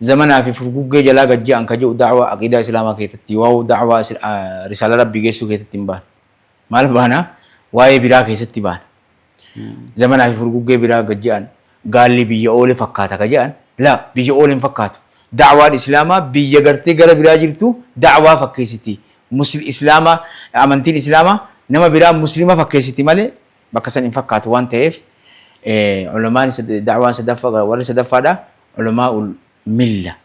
Zamanaa fi furguggee jalaa gad je'an ka jedhu da'waa aqiidaa islaamaa keessatti waa'u da'waa risaala Rabbii geessuu keessatti hin baane. Maal baana? Waa'ee biraa keessatti baana. Zamanaa fi furguggee biraa gad je'an, gaalli biyya oole fakkaata ka je'an, laa, biyya oole hin fakkaatu. Da'waan islaamaa biyya gartee gara biraa jirtu da'waa fakkeessiti. Musli islaamaa amantiin islaamaa nama biraa muslima fakkeessiti malee bakka san hin fakkaatu waan ta'eef, ulamaan da'waan sadaffaa, warri sadaffaadha, ulamaa'ul milla.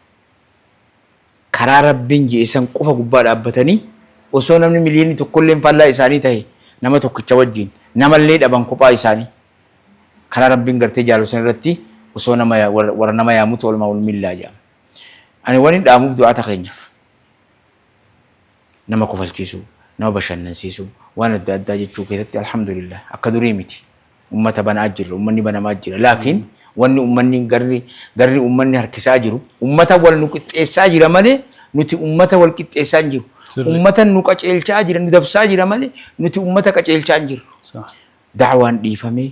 Karaa rabbiin je'e san qofa gubbaa dhaabbatanii osoo namni miliyoonni tokkolleen faallaa isaanii tahe nama tokkicha wajjiin namallee dhaban kophaa isaanii karaa rabbiin gartee jaalu san irratti osoo nama warra nama yaamutu ulamaa'ul millaa jedhama. Ani wani dhaamuuf du'aata keenyaaf nama kofalchiisuu, nama bashannansiisuu, waan adda addaa jechuu keessatti alhamdulillah akka durii miti. Ummata banaa jirra, ummanni banamaa jira. Laakiin wanni ummanni garri garri ummanni harkisaa jiru ummata wal nu qixxeessaa jira malee nuti ummata wal qixxeessaa hin jiru. Ummata nu qaceelchaa jira, nu dabsaa jira malee nuti ummata qaceelchaa hin jirru. Da'waan dhiifamee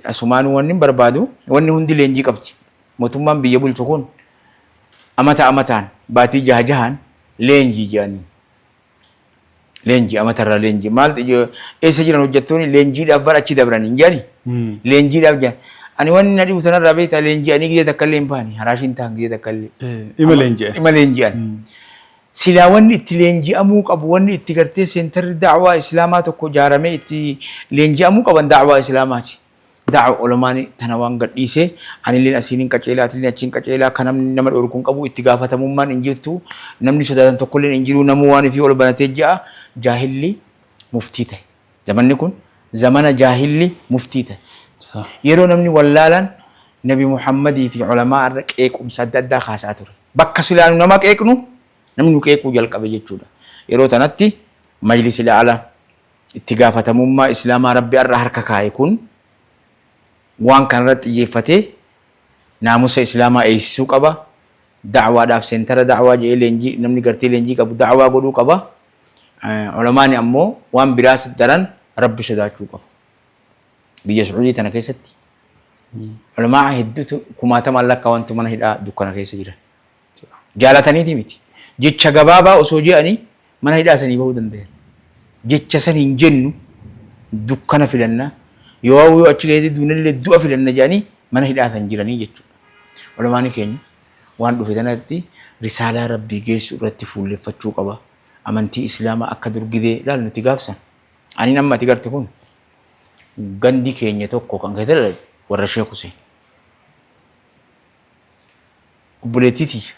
asumaanuu wanni hin barbaadu, wanni hundi leenjii qabdi. Mootummaan biyya bulchu kun amata amataan baatii jaha jahaan Leenjii jedhanii. Leenjii amatarraa leenjii maal eessa jiran hojjettoonni leenjiidhaaf bara achi dabran hin jedhani. Leenjiidhaaf jedhan. Ani wanni na dhibu sanarraa beektaa leenji'anii gizee takka illee hin bahani. Haraashiin ta'an gizee takka illee. Ima leenji'an. Ima leenji'an. Silaa wanni itti leenji'amuu qabu wanni itti gartee seentarri da'waa islaamaa tokko ijaaramee itti leenji'amuu qaban da'waa islaamaati. Da'wa ulamaan tana waan gadhiise anilleen asiin hin qaceelaa atilleen achiin qaceelaa kan namni nama dhorku hin qabu itti gaafatamummaan hin jirtu namni sodaatan tokkolleen hin jiru namuu waan ifii ol banatee ja'a jaahilli muftii ta'e. Zamanni kun zamana jaahilli muftii ta'e. Yeroo namni wallaalaan Nabi Muhammadii fi ulamaa irra qeequmsa adda addaa kaasaa ture. Bakka silaa nu nama qeeqnu namni nu qeequu jalqabe jechuudha. Yeroo tanatti majlisi ala itti gaafatamummaa Islaamaa Rabbi har'a harka kaa'e kun waan kanarratti xiyyeeffatee naamusa Islaamaa eegsisuu qaba. Da'waadhaaf seentara da'waa jedhee leenjii namni gartee leenjii qabu da'waa godhuu qaba. Ulamaani ammoo waan biraas daran Rabbi sodaachuu qaba. Biyya Su'uudii tana keessatti ulamaa hedduutu kumaatamaan lakkaawantu mana hidhaa dukkana keessa jiran. Jaalataniiti miti. Jecha gabaabaa osoo je'anii mana hidhaa sanii bahuu dandayan. Jecha san hin jennu dukkana filanna yoo yoo achi keessatti duunallee du'a filanna jedhanii mana hidhaa san jiranii jechuudha. Ulamaani keenya waan dhufe tanatti risaalaa Rabbii geessu irratti fuulleffachuu qaba. Amantii Islaamaa akka dur gidee laal nuti gaafsan. Ani amma ati garte kun gandi keenya tokko kan keessa dhaladhe warra Sheekh Huseen. Obboleettii tiyya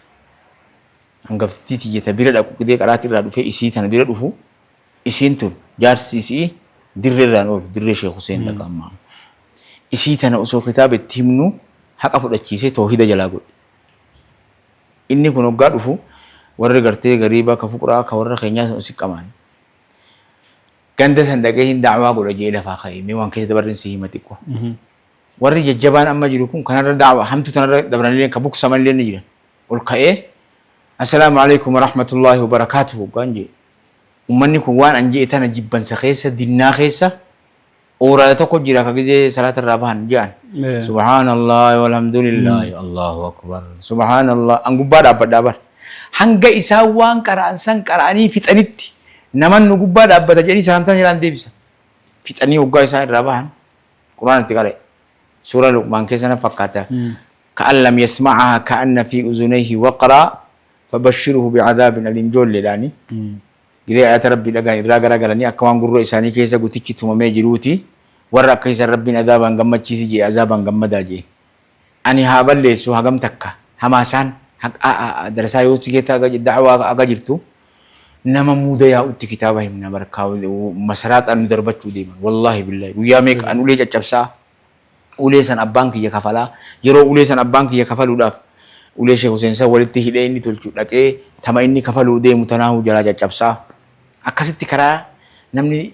hangaftittii tiyya ta bira dhaqu gidee qaraatii irraa dhufee isii tana bira dhufu isiin tun jaarsi isii dirree irraan oolu dirree Sheekh Huseen dhaqa ammaa. Isii tana osoo kitaaba itti himnu haqa fudhachiisee toohida jalaa godhe. Inni kun hoggaa dhufu warri gartee gariibaa ka fuqraa ka warra keenyaa sun si qamaani. Ganda san dhaqee hin da'waa godha jee lafaa ka'e mee waan keessa dabarrin si hima xiqqoo. Warri jajjabaan amma jiru kun kanarra da'wa hamtu tanarra dabranillee ka buksamanillee ni jiran. Ol ka'ee Assalaamu alaikum warahmatullaahi wabarakaatuhu hoggaan jee. Ummanni kun waan an je'e tana jibbansa keessa dinnaa keessa ooraada tokko jira ka gizee salaata irraa bahan je'an. Subhaanallah walhamdulillahi Allahu akbar subhaanallah an gubbaa dhaabbadhaa bar. Hanga isaan waan qara'an san qara'anii fixanitti naman nu gubbaa dhaabbata jedhanii salaamtaa jalaan deebisan. Fixanii hoggaa isaan irraa bahan Qur'aana itti qara'e. Suuraa Luqmaan keessa na fakkaata. Ka'an lam yasma'ahaa ka'anna fi uzunayhi waqraa fabashshiruhu bi'adhaabin aliim ijoolleedhaani. Gidee ayata Rabbii dhagahan irraa garagalanii akka waan gurra isaanii keessa gutichi tumamee jiruuti. Warra akka isan Rabbiin azaabaan gammachiisi jee azaabaan gammadaa jeen. Ani haa balleessu hagam takka hamaasaan darasaa yoo si keessa da'waa aga jirtu nama muuda yaa'utti kitaaba himna barkaa masaraaxaan nu darbachuu deeman wallaahi billaahi guyyaa meeqa an ulee caccabsaa ulee san abbaan kiyya kafalaa yeroo ulee san abbaan kiyya kafaluudhaaf ulee Sheekh Huseen san walitti hidhee inni tolchu dhaqee tama inni kafaluu deemu tanaahuu jalaa caccabsaa akkasitti karaa namni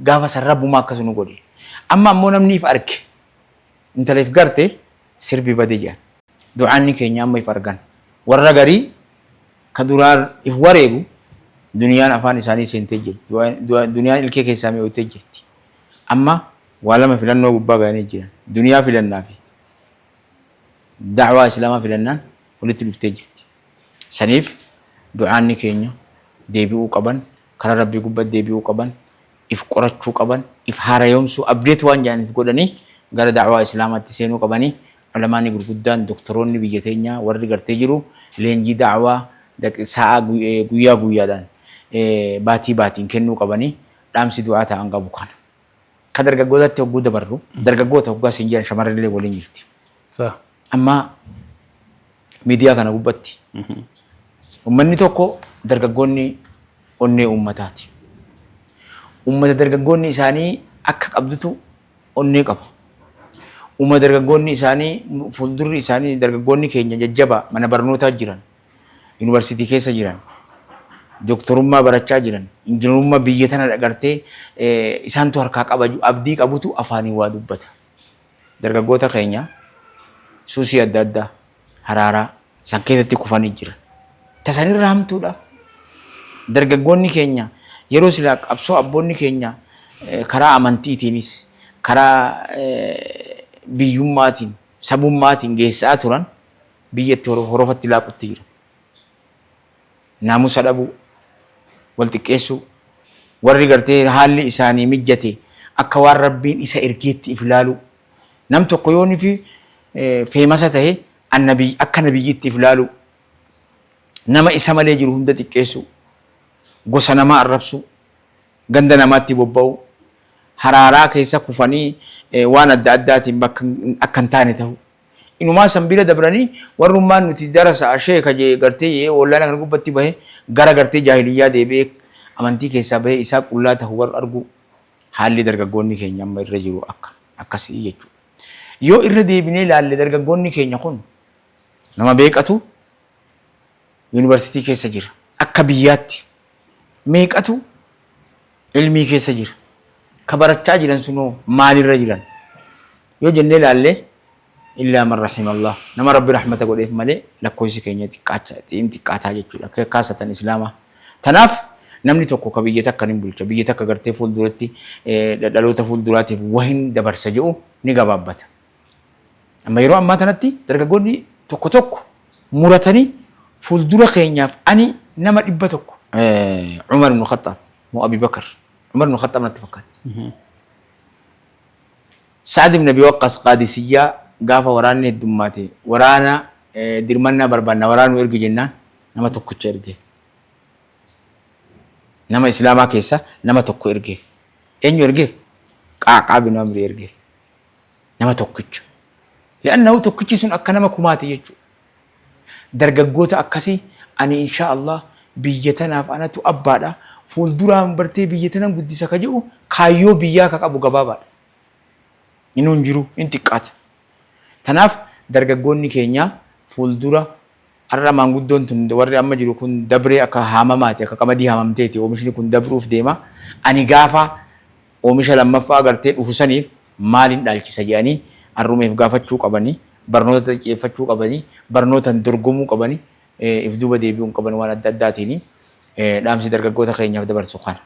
gaafa san rabbumaa akkas nu godhe amma ammoo namni if arge Intala if garte sirbi bade jedhan. Du'aanni keenya amma if argan. Warra garii ka duraan if wareegu duniyaan afaan isaanii seentee jirti. Duniyaan ilkee keessaa mi'ooytee jirti. Amma waa lama filannoo gubbaa gayanii jiran. Duniyaa filannaa fi da'waa islaamaa filannaan walitti dhuftee jirti. Saniif du'aanni keenya deebi'uu qaban, karaa Rabbii gubbatti deebi'uu qaban, if qorachuu qaban, if haarayoomsuu, update waan jedhan if godhanii gara da'waa Islaamaatti seenuu qabanii. Ulamaani gurguddaan, doktoroonni biyya teenyaa warri gartee jiru leenjii da'waa sa'aa guyyaa guyyaadhaan baatii baatiin kennuu qabanii. Dhaamsi du'aa ta'an qabu kana. Ka dargaggootatti hogguu dabarru, dargaggoota hoggaa siin jedhan shamarranillee waliin jirti. Amma miidiyaa kana gubbatti ummanni tokko dargaggoonni onnee uummataati. Uummata dargaggoonni isaanii akka qabdutu onnee qaba. Uummata dargaggoonni isaanii fuuldurri isaanii dargaggoonni keenya jajjabaa mana barnootaa jiran, yuunivarsiitii keessa jiran, doktorummaa barachaa jiran, injiinarummaa biyya tana dhagartee isaantu harkaa qaba abdii qabutu afaaniin waa dubbata. Dargaggoota keenya suusii adda addaa, haraaraa san keessatti kufanii jiran. Ta sanirra hamtuudha. Dargaggoonni keenya yeroo silaa qabsoo abboonni keenya karaa amantiitiinis karaa biyyummaatiin sabummaatiin geessaa turan biyya itti horofatti laaqutti jira. Naamusa dhabuu, wal xiqqeessuu, warri gartee haalli isaanii mijjate akka waan Rabbiin isa ergeetti if laaluu. Nam tokko yoo nifi feemasa tahe annabiy akka nabiyyitti if laaluu. Nama isa malee jiru hunda xiqqeessuu. Gosa namaa arrabsuu. Ganda namaatti bobba'uu. Haraaraa keessa kufanii waan adda addaatiin bakka akka hin taane tahuu. Inumaa san bira dabranii warrummaan nuti darasa sheeka jee gartee jee wollaana kana gubbatti bahe gara gartee jaahiliyyaa deebi'ee amantii keessaa bahee isaa qullaa tahu warra arguu haalli dargaggoonni keenya amma irra jiru akka akkasii jechuudha. Yoo irra deebinee ilaalle dargaggoonni keenya kun nama beeqatu yuunivarsiitii keessa jira. Akka biyyaatti meeqatu ilmii keessa jira? Ka barachaa jiran sunoo maalirra jiran? Yoo jennee ilaalle illaa man rahimallah nama Rabbi rahmata godheef malee lakkoofsi keenya xiqqaacha hin xiqqaataa jechuudha. Akka kaasatan Islaamaa. Tanaaf namni tokko ka biyya takka nin bulcha biyya takka gartee fuulduratti dhaloota fuulduraatiif wahin dabarsa jedhu ni gabaabbata. Amma yeroo ammaa tanatti dargaggoonni tokko tokko muratanii fuuldura keenyaaf ani nama 100 Umar ibn Khaxxaab moo Abi Bakar Umar ibn Khaxxaab natti fakkaatti. Sa'ad ibn Abi Waqqas Qaadisiyyaa gaafa waraanni heddummaate waraana dirmannaa barbaanna waraanuu ergi jennaan nama tokkicha ergeef. Nama Islaamaa keessa nama tokko ergeef. Eenyu ergeef? Qaaqaa bin Amri ergeef. Nama tokkicha. Li'annahu tokkichi sun akka nama kumaati jechuudha. Dargaggoota akkasii ani inshaa Allah biyya tanaaf anatu abbaadha fuulduraan bartee biyya tanan guddisa ka jedhu kaayyoo biyyaa ka qabu gabaabaadha. Inuu hin jiru hin xiqqaata. Tanaaf dargaggoonni keenya fuuldura har'a maanguddoon tun warri amma jiru kun dabree akka haamamaati akka qamadii haamamteeti oomishni kun dabruuf deema. Ani gaafa oomisha lammaffaa gartee dhufu saniif maalin dhaalchisa jedhanii arrumeef gaafachuu qabani, barnootatti xiyyeeffachuu qabani, barnootan dorgomuu qabani, if duuba deebi'uu hin qaban waan adda addaatiini. Dhaamsi dargaggoota keenyaaf dabarsu kana.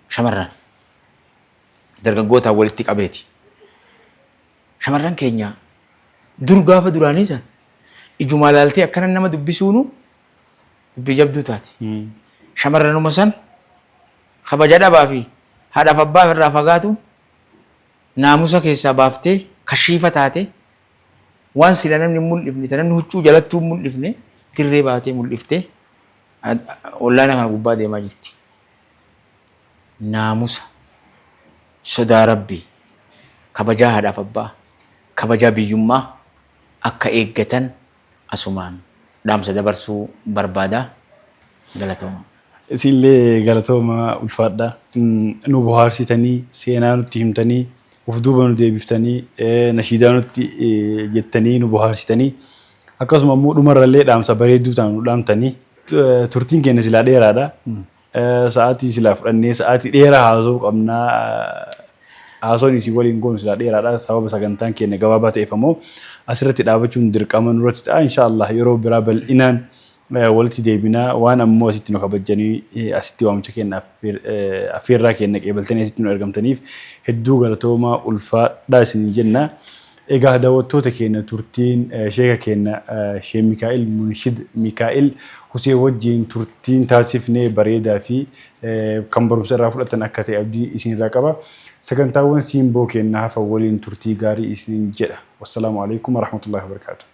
Shamarran dargaggootaan walitti qabeeti. Shamarran keenya dur gaafa duraanii san ijumaa laaltee akkana nama dubbisuunu dubbii jabduu taate. Shamarranuma san kabaja dhabaa fi haadhaaf abbaa irraa fagaatu naamusa keessaa baaftee kashiifa taate waan sila namni hin mul'ifne ta namni huccuu jalattuu hin mul'ifne dirree baatee mul'iftee ollaana kana gubbaa deemaa jirti. Naamusa, sodaa Rabbii, kabajaa haadhaaf abbaa, kabajaa biyyummaa akka eeggatan asumaan dhaamsa dabarsuu barbaada. Galatoomaa. Isinillee galatoomaa ulfaadhaa. Nu bohaarsitanii, seenaa nutti himtanii, of duuba nu deebiftanii, nashiidaa nutti jettanii nu bohaarsitanii, akkasuma immoo dhumarrallee dhaamsa bareedduu ta'an nu dhaamtanii. Turtiin keenya silaa dheeraadha. Sa'aatii silaa fudhannee sa'aatii dheeraa haasa'uu qabna. Haasoon isin waliin goonu silaa dheeraadha. Sababa sagantaan keenya gabaabaa ta'eef ammoo asirratti dhaabachuun dirqama nurratti ta'a. Inshaallah yeroo biraa bal'inaan walitti deebina. Waan ammoo asitti nu kabajjanii asitti waamicha keenya affeerraa keenya qeebaltanii asitti nu argamtaniif hedduu galatoomaa ulfaadhaa isin jenna. Egaa daawwattoota keenya turtiin sheeka keenya Sheek Mikaa'il Munshid Mikaa'il Huseen wajjiin turtiin taasifne bareedaa fi kan barumsa irraa fudhattan akka ta'e abdii isin irraa qaba. Sagantaawwan Simboo keenya hafan waliin turtii gaarii isiniin jedha. Wassalaamu alaikum warahmatullahi wabarakaatuh.